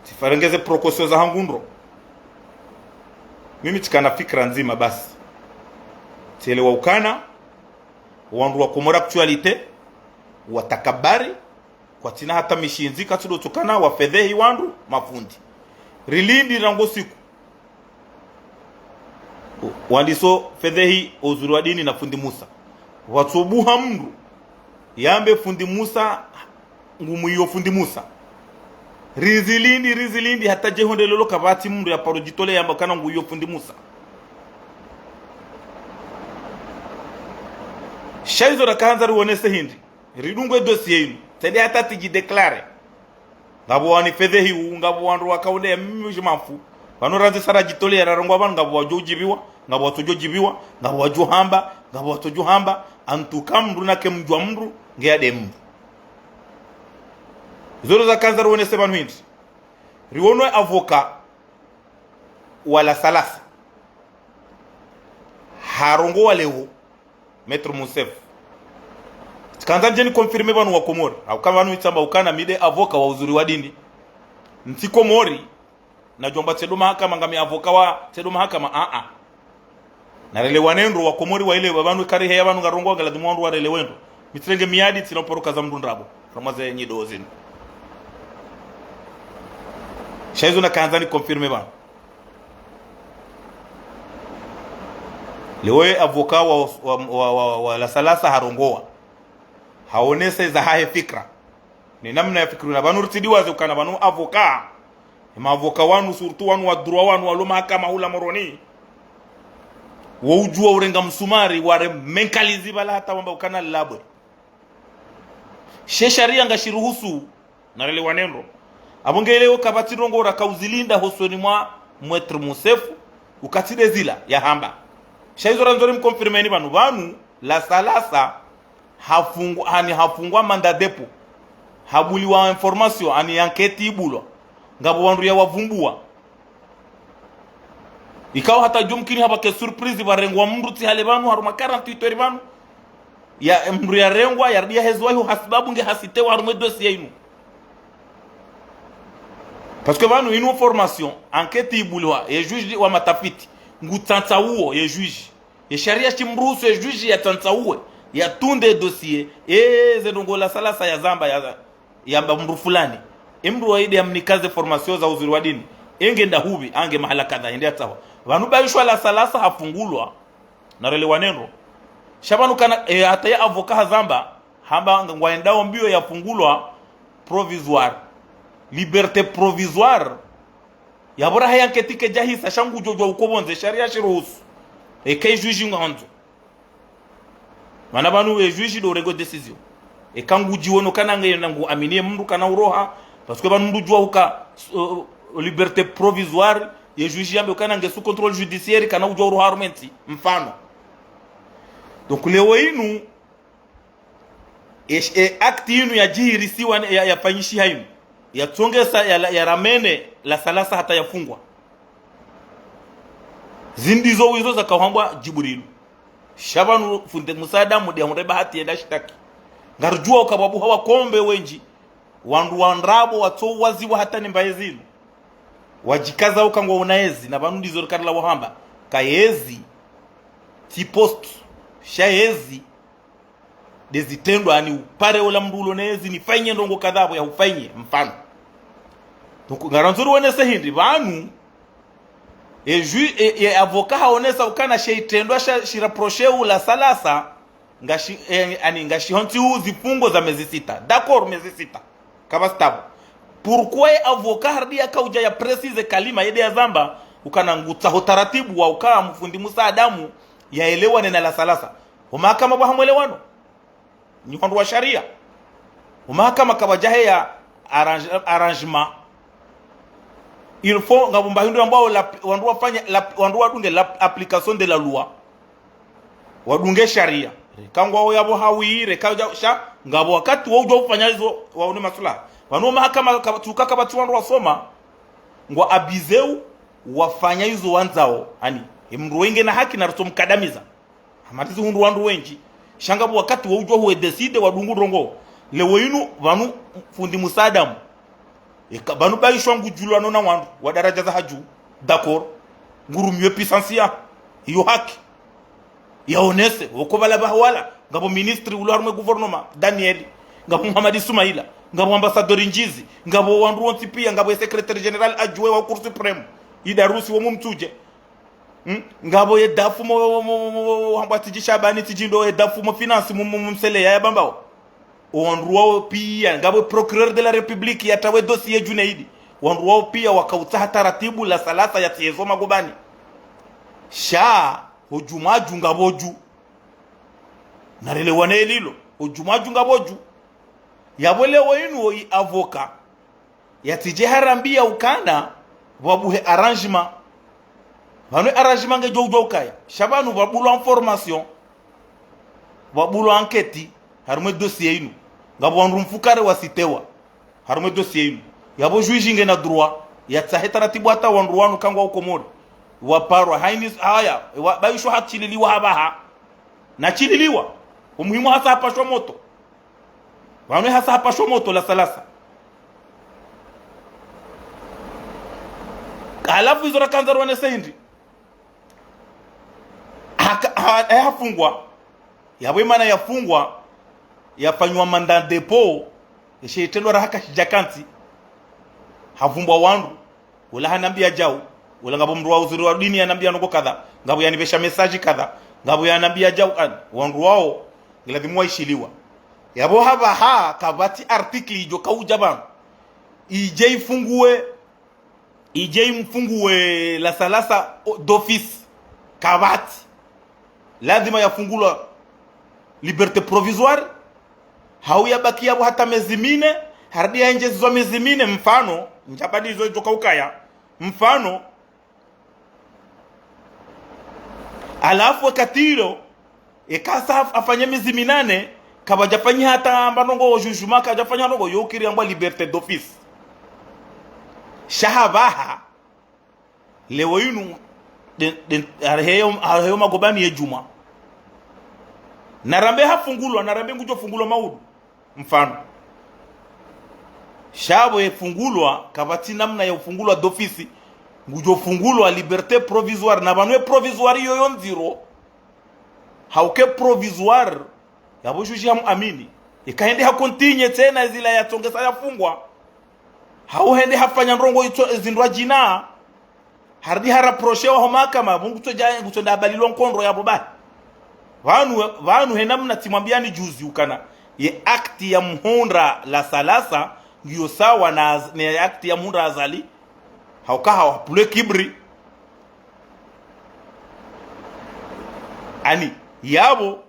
tsifarengeze précaution zahangu ndro. Mimi tsikana fikira ndzima basi. Tsielewa ukana, wandru wa Comores Actualité, watakabari, kwatsina hata mishindzi, katsidotsokana wafedhehi wandru, mafundi. Rilindi rangu siku wandiso fedhehi Uzuri wa Dini na fundi Musa. Watsobuha mndru yambe fundi Musa, ngumwiyo fundi Musa. Rizilindi, rizilindi, hata djehonde lolo kapvatsi mndru yaparo djitole yamba kana nguyo fundi Musa. Sha izo rakahandza riwonese hindri. Ridunge dossier inu. Tsende hata tsidji déclarer. Ngapvo wanifedhehi u, ngapvo wandru wakaule ya mimi je m'en fous. Pvanu randzi sa radjitole ya rarongoa pvanu, ngapvo wadjo udjipviwa, ngapvo watsodjo udjipviwa, ngapvo wadjo hamba, ngapvo watsodjo hamba. En tout cas, mndru nake mdjwa mndru, nge yade mndru. Izo ndo zakandza riwonese pvanu hindri. Riwono avocat wa La Salasa. Harongoa leo, Maître Moussef. Tsikandza ndje ni confirmer pvanu wa Komori. Hauka pvanu itsamba ukana mi nde avocat wa Uzuri wa Dini. Ntsi Komori, nadjomba tsedo mahakama ngami avocat wa tsedo mahakama, a, a. Narelewane ndro wa Komori waelewe pvanu kari heya pvanu ngarongoa ngalazimu wandru warelewe ndro. Mi tsirenge miadi tsina uparo kaza mndru ndrabo. Ramwaze nyido zinu. Sha izo nakandza ni confirmer pvanu. Leo ye avocat wa, wa, wa, wa, wa La Salasa harongoa. Haonese zahahe fikira. Ne namna yafikiri na pvanu ritsidiwaze ukana pvanu avocat. Ema avocat wanu, surtout wanu wa droit wanu walo mahakama hula Moroni. Wo udjua urenga msumari, ware menkalizi pvala hata wamba ukana labwe. She sharia ngashiruhusu, narelewane ndro. Apvo nge leo kapvatsi ndrongoo rakauzilinda hosoni mwa Maître Moussef, uka tsi nde zila yahamba. Sha izo randzo rimconfirmeni pvanu, pvanu, La Salasa, hafungwa, hani hafungwa mandat dépôt. Habuliwa information, hani enquête ibulwa. Ngapvo wandru yawavumbua. Ikao hata djumkini hapvake surprise pvarengwa mndru tsi hale pvanu, harumwa quarante-huit heures pvanu. Ya, mndru yarengwa, yarudi yahezwa iho hasibabu nge hasitewa harumwa e dossier inu. Parce que pvanu inu information, enquête ibulwa, ye juge wa matafiti, ngutsantsauo, ye juge. Ye sharia shimruhusu ye juge yatsantsauwe, yatunde dossier, e, ze ndrongoo La Salasa yazamba, ya, yamba mndru fulani. E mndru waidi yamnika ze information za Uzuri wa Dini. Enge nda hupvi, ange mahala kadha, hende yatsahwa. Pvanu baishwa La Salasa hafungulwa, narelewane ndro. Sha pvanu kana, e, hata ye avocat hazamba, hamba ngwaendao mbio yafungulwa provisoire. Liberté provisoire. Yapvo raha ye enquête kedjahisa, sha ngudjo djua uko pvondze, sharia shiruhusu. Eka e juge ngwandzo. Mana pvanu e juge ndo urengo décision. Eka ngudjiwono kana nge nangu aminie mndru kana uroha. Parce que pvanu mndru djua huka, euh, liberté provisoire, ye juge yambe ukana nge sous contrôle judiciaire kana udjua uroha harumwa entsi. Mfano. Donc leo inu, e, e acte inu yadjihirisiwa ne, ya, yafanyishiha inu. Yatsongesa ya, ya ramene La Salasa hata yafungwa. Zindizo wizo zakahambwa Djibrilu. Sha pvanu fundi Musa Adamu nde ahundre bahati yende ashitaki. Ngarudjua uka pvwabuha wakombe wendji. Wandru wa ndrabo watso waziwa hata ni mbaye zinu. Wadjikaza uka ngwaona yezi, na pvanu ndizo rikarila wahamba. Ka yezi, tsi poste, sha yezi, nde zitrendwa, ani upare ola mndru ulo ne yezi, nifanye ndrongoo kadha pvo yahufanye, mfano. Donc, ngarandzo riwonese hindri, pvanu, e ju-, e, e avocat haonesa ukana she itrendwa sha, shiraproche u La Salasa, Ngashi, eh, ani, ngashi hontsi u zifungo za mezi sita. D'accord, mezi sita. Kapvatsi tabu. Pourquoi ye avocat harudi yakaudja ya préciser kalima yende yazamba, ukana ngutsaho taratibu wa uka mfundi Musa Adamu yaelewane na Lasalasa. Ho mahakama pvwa hamwelewano. Nyi wandru wa sharia. Ho mahakama kapvadjahe ya arrange-, arrangement. Il faut ngapvo mba hindru yambwao la, wandru wafanya la, wandru wadunge la application de la loi. Wadunge sharia. Kangwawo yapvo hawire, kaudja, sha, ngapvo wakati waudja ufanya izo, waone maslaha. Pvanu mahakama ka-, tsuka kapvatsi wandru wasoma, ngwa abusé u, wafanya izo wandzao. Ani, ye mndru wenge na haki na rutso mkadamiza. Hamatizi hundru wandru wendji. Sha ngapvo wakati waudja huwe décider wadungu ndrongoo. Leo inu, pvanu fundi Musa Adamu. Eka pvanu Baishwa ngudjulwano na wandru wa daraja za hadju. D'accord. Ngurumiwe puissance ya. Iyo haki. Yaonese, woko pvala pvahawala. Ngapvo ministre ulo harumwa gouvernement, Daniel. Ngapvo Muhammad Sumaila. Ngapvo ambassadeur Ndjizi. Ngapvo wandru wontsi pia, ngapvo ye secrétaire général adjoint wa Cour suprême. Idarusi wo mumtsudje. Hmm? Ngapvo ye dafu mo, mo, mo, mo, mo, hambwa tsidji Shabani tsidji ndo ye dafu mo finance mo, mo, mo msele ya, ya Bambao. Owandru wao pia, ngapvo procureur de la République yatawe dossier Junaidi. Wandru wao pia wakautsaha taratibu Lasalasa yatsiye zo magobani. Sha, ho dju mwadju ngapvo dju. Narelewane lilo, ho dju mwadju ngapvo dju. Yapvo leo inu wo i avocat. Yatsidje harambia ukana, pvwabuhe arrangement. Pvanu arrangement ngedjo udjwa ukaya. Sha pvanu pvwabulwa information. Pvwabulwa enquête, harumwa dossier inu. Ngapvo wandru mfukare wasitewa. Harumwa dossier inu. Yapvo juge ngena droit. Yatsahe taratibu hata wandru wanu kangwa ukomori. Waparwa. Haini, haya, wa, Baishwa hachililiwa hapvaha. Nachililiwa. Umuhimu hasa hapashwa moto. Pvanu hasa hapashwa moto Lasalasa. Halafu izo rakandza rwane sendi. Haka, ha, eh, hafungwa. Yapvo imana yafungwa, yafanywa mandat de dépôt, eshe itrendwa raha kashidja kantsi. Havumbwa wandru. Ula hanambia djau, ula ngapvo mndru wa uzuri wa dini yanambia ndrongoo kadha, ngapvo yanipvesha message kadha, ngapvo yanambia djau ani, wandru wao, ngiladhimu waishiliwa. Yapvo hapvaha, kapvatsi article idjo kaudja pvanu. Idje ifunguwe, idje imfunguwe Lasalasa o, d'office. Kapvatsi. Lazima yafungulwa liberté provisoire, hau yabaki yapvo hata mezi mine, harudi yaendjezwa mezi mine, mfano, ndjapvadi izo idjo kaukaya, mfano, halafu wakati ilo, eka sa afanye mezi minane, kapvadjafanyiha hata amba ndrongoo jugement, kapvadjafanyiha ndrongoo, yo ukiri yambwa liberté d'office. Sha hapvaha, leo inu, de, de, hareheyo, hareheyo magobani ye djumwa. Narambe hafungulwa, narambe ngudjo fungulwa maudu. Mfano. Sha pvo yefungulwa, kapvatsi namna ya ufungulwa d'office. Ngudjo fungulwa liberté provisoire, na pvanu ye provisoire iyo yo ndziro. Hauke provisoire, yapvo juge hamuamini. Ika hende hacontinuer tsena zila yatsongesa yafungwa. Hau hende hafanya ndrongoo itso ezindrwa djina. Harudi haraprochewa ho mahakama, pvo ngutsodja, ngutsonda habalilwa nkondro yapvo bahi. Pvanu, pvanu he namna tsimwambiani juzi ukana. Ye acte ya mhundra Lasalasa, ngiyo sawa na Az-, ne acte ya mhundra Azali. Hauka hawa pule kibri. Ani, yapvo,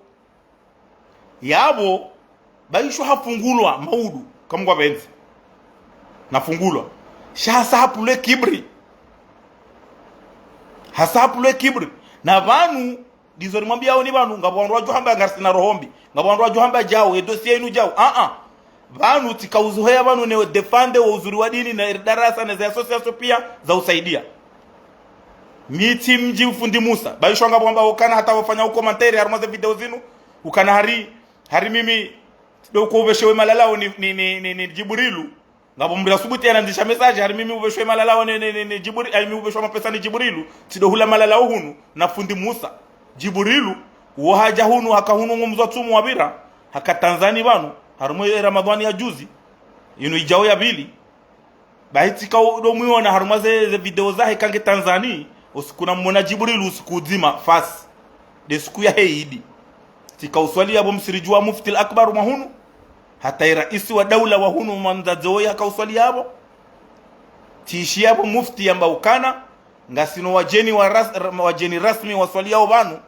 yapvo, Baishwa hafungulwa maudu, kamngwa pvenzi. Nafungulwa. Sha hasa hapvule kibri. Hasa hapvule kibri. Na pvanu, ndizo nimwambiao ni pvanu, ngapvo wandru wadjo hamba ngarisina roho mbi. Ngapvo wandru wadjo hamba djau, ye dossier inu djau. Ah, ah. Pvanu, tsikauzuheya pvanu ne défendre wo uzuri wa dini na eri darasa ne ze association pia za usaidia. Mi tsi mdji fundi Musa. Baishwa ngapvo wamba ukana hata wafanya ukomantere harumwa ze video zinu. Ukana hari, hari mimi, tsido uko upveshewe malalao ni, ni, ni, ni, ni Djibrilu. Ngapvo mndru asubuti yanandzisha message, hari mimi upveshewe malalao ni, ni, ni, ni Djibri-, hari mimi upveshewe mapesa ni Djibrilu. Tsido hula malalao hunu, na fundi Musa. Djibrilu, wo hadja hunu, haka hunu ngo mdzi wa tsumu wapvira, haka Tanzani pvanu, harumwa ye Ramadhani ya juzi, inu idjao ya pvili. Bahi tsika udo mwiona harumwa ze, ze video zahe kange Tanzani, usiku namwona Djibrilu usiku udzima, Fasi. De siku yahe idi. Tsika uswali yapvo msiridju wa Mufti al-Akbar mwa hunu. Hata ye raisi wa daula wa hunu mwa mdzadze woyi haka uswali yapvo. Tsishi yapvo mufti yamba ukana, ngasina wadjeni wa ras-, ra-, wadjeni rasmi waswaliyao pvanu.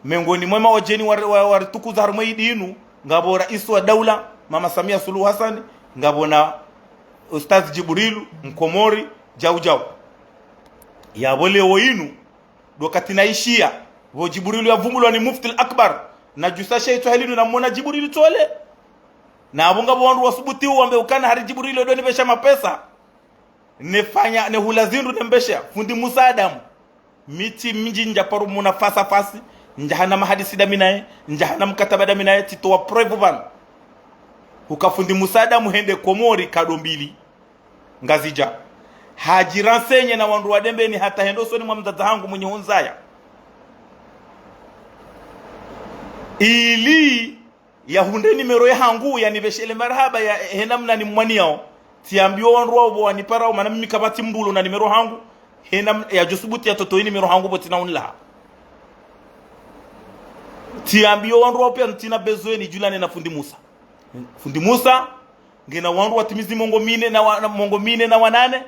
Mengoni mwa ema wadjeni wa, wa, waritukuza harumwa ye idi inu, ngapvo raisi wa daula, Mama Samia Suluhu Hassan, ngapvo na Ustadh Djibrilu, Mkomori, djau djau. Yapvo leo inu, ndo wakati naishiya, pvo Djibrilu yavumbulwa ni Mufti al-Akbar, nadjusa she itswa heli inu namwona Djibrilu tole. Na apvo ngapvo wandru wasubuti wambe ukana hari Djibrilu ndo nipvesha mapesa. Nefanya, nehula zindru nembesha, fundi Musa Adamu. Mi tsi mindji ndjaparo mona face à face, ndjahana mahadisi dami naye, ndjahana mkataba dami naye, tsitowa preuve pvanu. Huka fundi Musa Adamu hende Komori kado mbili. Ngazidja. Hadjiransenye na wandru wa Dembeni hata hende usoni mwa mdzadze hangu mwenye hundzaya. Ili yahundre nimero yahangu, yanipveshele marahaba ya, he namna nimwaniyao. Tsiambiwa wandru wao pvo waniparao, mana mimi kapvatsi mndru ulo na nimero hangu. He namna yadjosubuti yatotowe nimero hangu pvo tsina unilaha. Tsiambiwa wandru wao piya ntsina besoin nidjulane na fundi Musa. Fundi Musa, ngena wandru watimizi mengo mine na wa-, na mengo mine na wanane,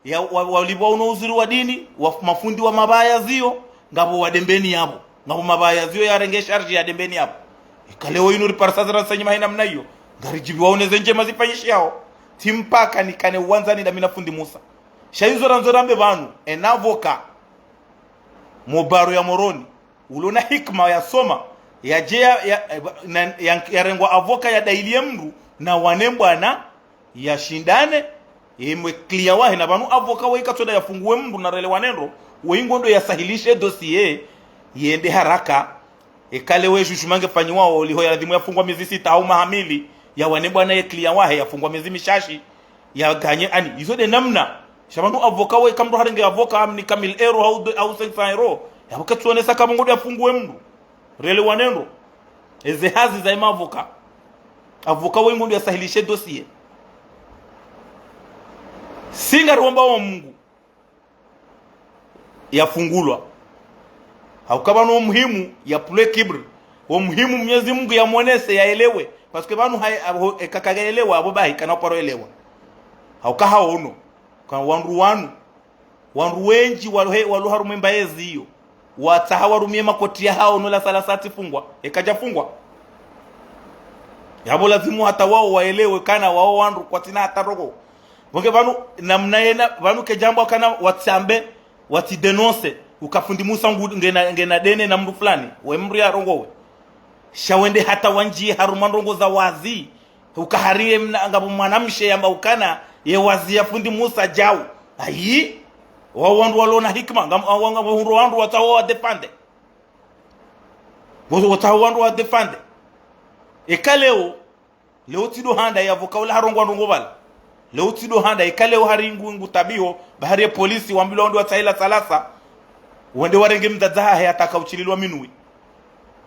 ya, wa, walipvwa uno uzuri wa dini, wa, mafundi wa mapvaya ziyo, ngapvo wa Dembeni yapvo. Ngapvo mapvaya ziyo yarenge charge ya Dembeni yapvo. Ika leo inu riparisa ziransenye mahe namna iyo, ngaridjibiwa une ze ndjema zifanyishiyao. Tsi mpaka nikane uwandzani dami na fundi Musa. Sha izo randzo rambe pvanu, en avocat, mobaro ya Moroni, ulo na hikima yasoma, yadje ya, ya, na, ya, yarengwa avocat yadailiye mndru, na wane mbwana, yashindane, yemwe client wahe, na pvanu avocat woyi katsoda yafunguwe mndru na relewane ndro, woyi ngondo yasahilishe dossier, yende haraka. Eka leo juge mangefanyiwao, liho yaladhimu yafungwa mezi sita hau maha mili, yawane mbwana ye client wahe, yafungwa mezi mishashi, yaganye ani, izo nde namna. Sha pvanu avocat woyi eka mndru harenge avocat amnika mille euros hau de, hau cinq cents euros, yapvo ketsuonesa ka pvo ngondo yafunguwe mndru. Relewane ndro. Eze hazi za ema avocat. Avocat woyi ngondo yasahilishe dossier. Si ngariomba wa Mungu yafungulwa. Hauka pvanu wo muhimu yapvulwe kibri. Wo muhimu Mwenyezi Mungu yamwonese yaelewe. Parce que pvanu hayi, apvo, eka kayaelewa, apvo bahi kana uparo elewa. Hauka haono. Ka wandru wanu. Wandru wendji walo he, walo harumwa emba yezi iyo. Watsaha warumie makoti yahao no la salasa atsifungwa. Eka djafungwa. Yapvo lazimu hata wao waelewe kana wao wandru kwatsina hata rogo. Pvonge pvanu, namna yena, pvanu kedjambwa kana watsambe, watsidénonce, uka fundi Musa ngu, ngena, ngena dene na mndru fulani, we mndru yarongowe. Sha wende hata wandjiye harumwa ndrongo za wazi, uka hari ye mna, ngapvo mwanamshe yamba ukana, ye wazi ya fundi Musa djau. Ayi, wao wandru walo na hikima, ngam, wa, wa, ngapvo hundro wandru watsaho wa défendre. Wo, watsaho wandru wa défendre. Eka leo, leo tsindo handa ye avocat ula harongowa ndrongo pvala. Leo tsindo handa, eka leo hari ngu, ngu tabiho, ba hari ye polisi, wambilwa wende watsahe la salasa, wende warenge mdzadze hahe hata ka ushililwa minuit.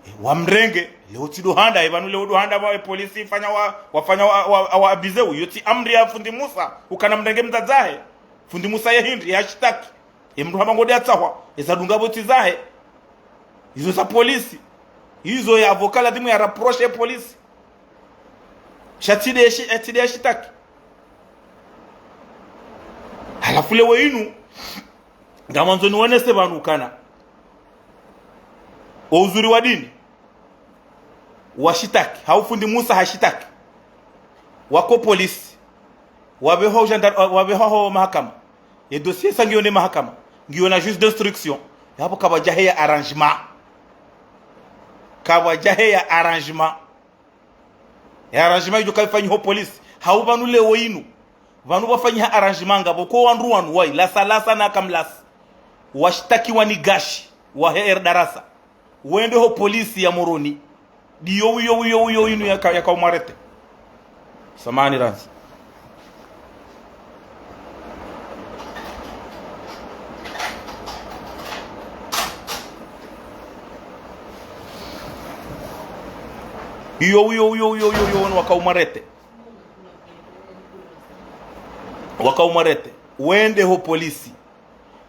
E, wamrenge, leo tsindo handa, e pvanu leo ndo handa wa, e polisi ifanya wa, wafanya wa, wa, wa, wa abuser, iyo tsi amri ya fundi Musa, ukana mrenge mdzadze hahe. Fundi Musa ye hindri, yashitaki. Ye mndru hamba ngondo yatsahwa, eza dunga pvo tsi zahe. Izo za polisi. Izo ye avocat ladhimu ya rapproche ye polisi. Sha tsi nde shi, tsi nde yashitaki. Halafu leo inu, ngamwandzo niwonese pvanu ukana o uzuri wa dini, washitaki, hau fundi Musa hashitaki. Wako polisi. Wapvehwa ho gendarme, wapvehwa ho mahakama. Ye dossier sa ngiyo ne mahakama. Ngiyo na juge d'instruction. Yapvo kapvadja heya arrangement. Kapvadja heya arrangement. Ye arrangement idjo kayifanyiho polisi. Hau pvanu leo inu. Pvanu pvafanyiha arrangement ngapvo ko wandru wanu wayi, la salasa na kamlasi. Washitakiwa ni gashi, wahe er darasa. Wende ho polisi ya Moroni. Ndiyo wiyo, wiyo, wiyo, inu yaka, yaka umwarete. Samahani randzi. Iyo, iyo, iyo, iyo, iyo, iyo, wanu waka umwarete. Waka umwarete. Wende ho polisi.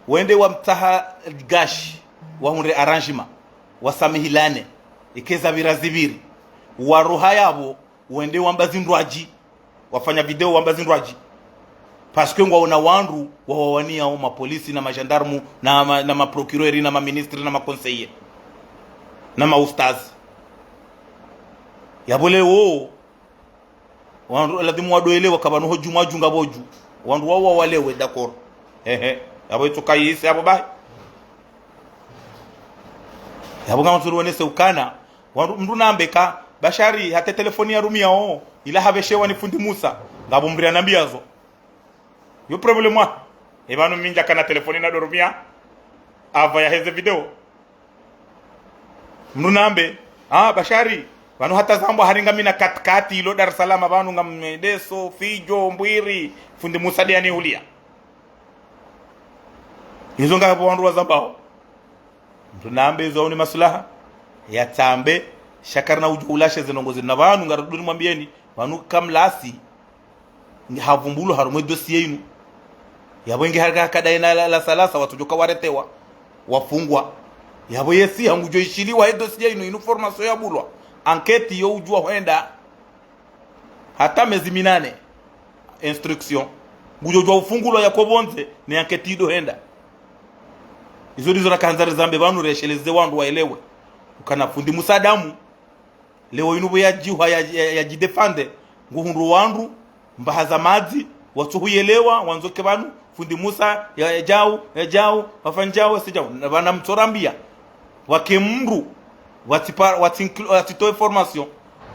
Wende wamtsaha gashi. Wahundre arrangement. Wasamihilane. Ike zapvira zipviri. Waroha yapvo, wende wamba zindrwadji. Wafanya video wamba zindrwadji. Parce que ngwaona wandru wawawaniyao mapolisi na magendarme na ma, na maprocureur na maministre na maconseiller na maustaz. Yapvo leo wandru lazimu wadoelewa ka pvanu ho dju mwadju ngapvo dju. Wandru wao walewe, d'accord. Ehe. Yapvo itsoka yise yapvo bahi. Yapvo ngamwandzo riwonese ukana wandru, mndru nambe ka Bashari hata telefoni yarumiyao ila hapveshewa ni fundi Musa. Ngapvo mndru yanambiya zo. Yo problème wa. E pvanu mi ndjakana telefoni nadorumiya apvo yaheze video. Mndru nambe, ah, Bashari, pvanu hata zambwa hari ngamina katikati ilo Dar es Salaam pvanu ngamdeso, Fidjo, Mbwiri, fundi Musa de yanihuliya. Izo ngapvo wandru wazambao. Mndru nambe izo hauni maslaha yatsambe, sha karina udjo ulashe ze ndrongo zinu. Na pvanu ngaridjo nimwambiyeni, pvanu kamlasi, nge havumbulwa harumwa e dossier inu. Yapvo nge harika hakadai na la, la Salasa, watsodjoka waretewa, wafungwa. Yapvo yesi hangudjo ishiliwa e dossier inu, inu information yabulwa. Enquête yo udjuwa hwenda hata mezi minane. Instruction. Ngudjo djuwa ufungulwa yako pvondze, ne enquête ido henda. Izo ndizo rakandza rizambe pvanu, resheleze wandru waelewe. Ukana fundi Musa Adamu leo inu pvo yadjihwa ya, ya, yadjidéfendre, nguhundru wandru mbaha za madzi, watsohuyelewa, wandzo ke pvanu, fundi Musa, ya, yadjau, yadjau, wafanyao, wasidjau. Na pvanu mtsorambiya, wake mndru, watsipa, watsinkl-, watsitowe formation,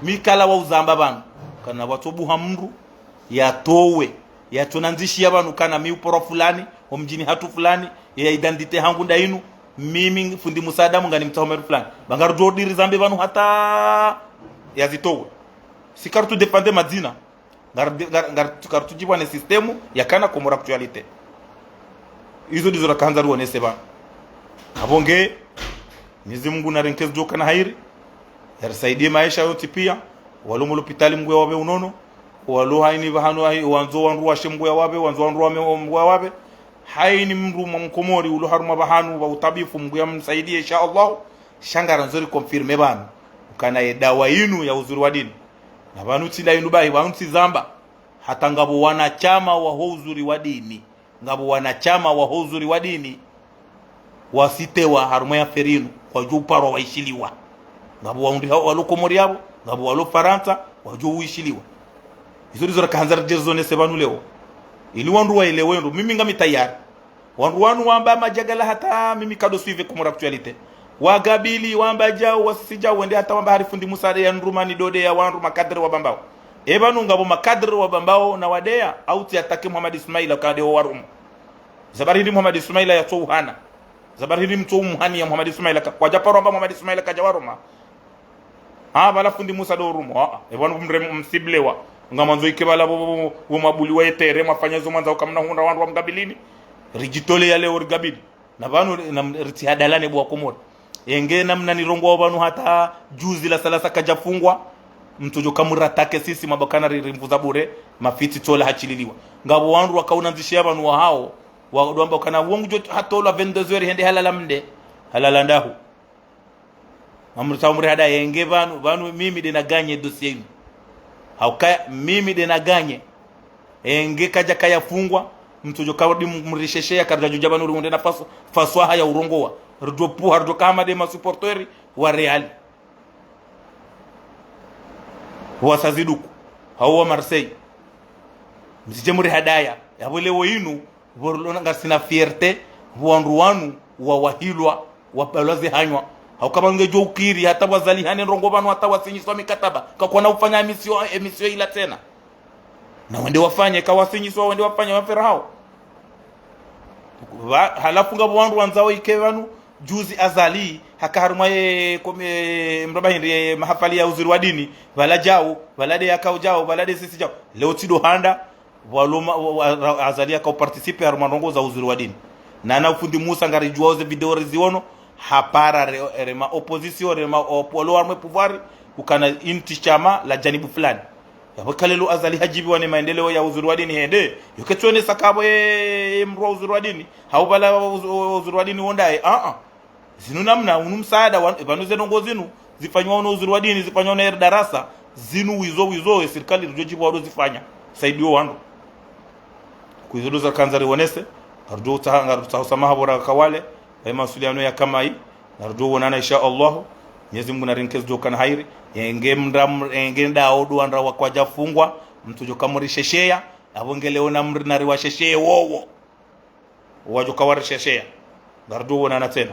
mi kala wauzamba pvanu. Kana watsobuha mndru, yatowe, yatsonandzishiya pvanu kana mi uporo fulani, omdjini hatru fulani, ya identité hangu nda inu, mimi fundi Musa Adamu nganimtsaho mndru fulani. Pvanu ngaridjo diri zambe pvanu hata yazitowe. Si karitsu défendre madzina. Ngar-, ngar-, ngar-, karitsudjipva ne système yakana Comores Actualité. Izo ndizo rakandza riwonese pvanu. Apvo nge, Mwenyezi Mungu narenke zidjokana hairi, yarisaidiye maesha yontsi piya, walo mo lopitali Mungu yawapve unono, walo haini pvahanu hayi, wandzo wandru washe Mungu yawapve, wandzo wandru wame Mungu yawapve, haini mndru mwa Mkomori ulo harumwa pvahanu pva utabifu Mungu yamsaidiye, insha Allah. Sha ngarandzo riconfirme pvanu ukana ye dawa inu ya Uzuri wa Dini. Na pvanu tsi nda inu bahi, pvanu tsi zamba. Hata ngapvo wanashama waho Uzuri wa Dini. Ngapvo wanashama waho Uzuri wa Dini wasitewa harumwa ye affaire inu, kwadjo uparwa waishiliwa. Ngapvo wahundriha walo Komori yapvo, ngapvo walo Farantsa, wadjo uishiliwa. Izo ndizo rakandza ridje rizonese pvanu leo. Ili wandru waelewe ndro, mimi ngami tayari. Wandru wanu wamba madjagala hata mimi kado suivre Comores Actualité. Wakabili, wamba djau, wasisi djau, wende hata wamba hari fundi Musa de ya ndrumani dode ya wandru makadre wa Bambao. E pvanu ngapvo makadre wa Bambao na wadeya, au tsi attaquer Mohamed Ismaila kade wo warumo. Za bari hindri Mohamed Ismaila yatsouhana. Za bari hindri mtsoumuhaniya Mohamed Ismaila ka, kwadja paro wamba Mohamed Ismaila kadja waruma. Ah, pvala fundi Musa do rumo. Ah, ah. E pvanu mre msiblewa. Ngamwandzo ike pvala pvo, pvo, pvo, pvo mabuli wa etere, mwafanya zo mwandzao kamna hundra wandru wa mkabilini. Ridjitoleya leo rikabili. Na pvanu, na, ritsihadalane bo wa Komori. Enge namna nirongowao pvanu hata juzi la Salasa kadjafungwa. Mtsodjoka murattaquer sisi mabakana ri, rimvuza bure, mafitsi tsola hachililiwa. Ngapvo wandru wakaunandzishiya pvanu wahao, wadjo wamba ukana wo ngudjo hatolwa vingt-deux heures hende halala mde, halala ndahu. Mamurisa umri hada yenge pvanu, pvanu mimi de na gagné dossier inu. Hauka mimi de na gagné. Enge kadja kayafungwa, mtsodjoka wadi mrishesheya karidjadjudja pvanu rihundre na faswa, faswaha ya urongowa. Ridjo puha, ridjo kama de masupporters wa Real. Wa Saziduku. Hau wa Marseille. Msidje murihadaya. Yapvo leo inu, pvo rilona ngasina fierté, pvo wandru wanu wawahilwa, wabalwa zihanywa. Hauka pvanu ngedjo ukiri, hata wazalihane ndrongo pvanu, hata wasinyiswa mikataba. Kakwana ufanya émission, émission ila tsena. Na wende wafanye, kawasinyiswa, wende wafanye mafera hao. Pva, halafu ngapvo wandru wandzao ike pvanu, juzi Azali, haka harumwa ye, kom-, e, mraba hindri ye mahafali ya Uzuri wa Dini, pvala djau, pvala de yakao djau, pvala de sisi djau. Leo tsi do handa, Waloma, wa, wa, ra-, Azali yaka uparticiper harumwa ndrongo za Uzuri wa Dini. Na na ufundi Musa ngaridjuwao ze video riziono, hapara re, re ma opposition, re ma op-, walo harumwa pouvoir, ukana intsi shama la janibu fulani. Yapvo kalelo Azali hadjibiwa ne maendeleo ya Uzuri wa Dini hende, yo ketsuonesa kapvo ye, ye mdru wa Uzuri wa Dini, hau pvala wa Uzu-, Uzuri wa Dini wondaye, ah, ah. Zinu namna, unu msaada, wa, pvanu ze ndrongo zinu, Zifanywa uno uzuri wa dini, zifanywa uno eri darasa, zinu wizo wizo, e sirikali ridjo djibu wado zifanya. Saidiyo wandru. Kwizo ndo zakandza riwonese, ngarudjo utsaha, ngarutsaha usamaha bora kawale, e mawasiliano ya kamayi, ngarudjo wonana insha Allah, Mwenyezi Mungu narinike zidjo kana hairi, enge mndra, enge nda odo wandra wa kwadja fungwa, mtsudjo kamurishesheya, abo ngele ona mri nariwashesheye wowo. Wadjo kawarishesheya. Ngarudjo wonana tsena.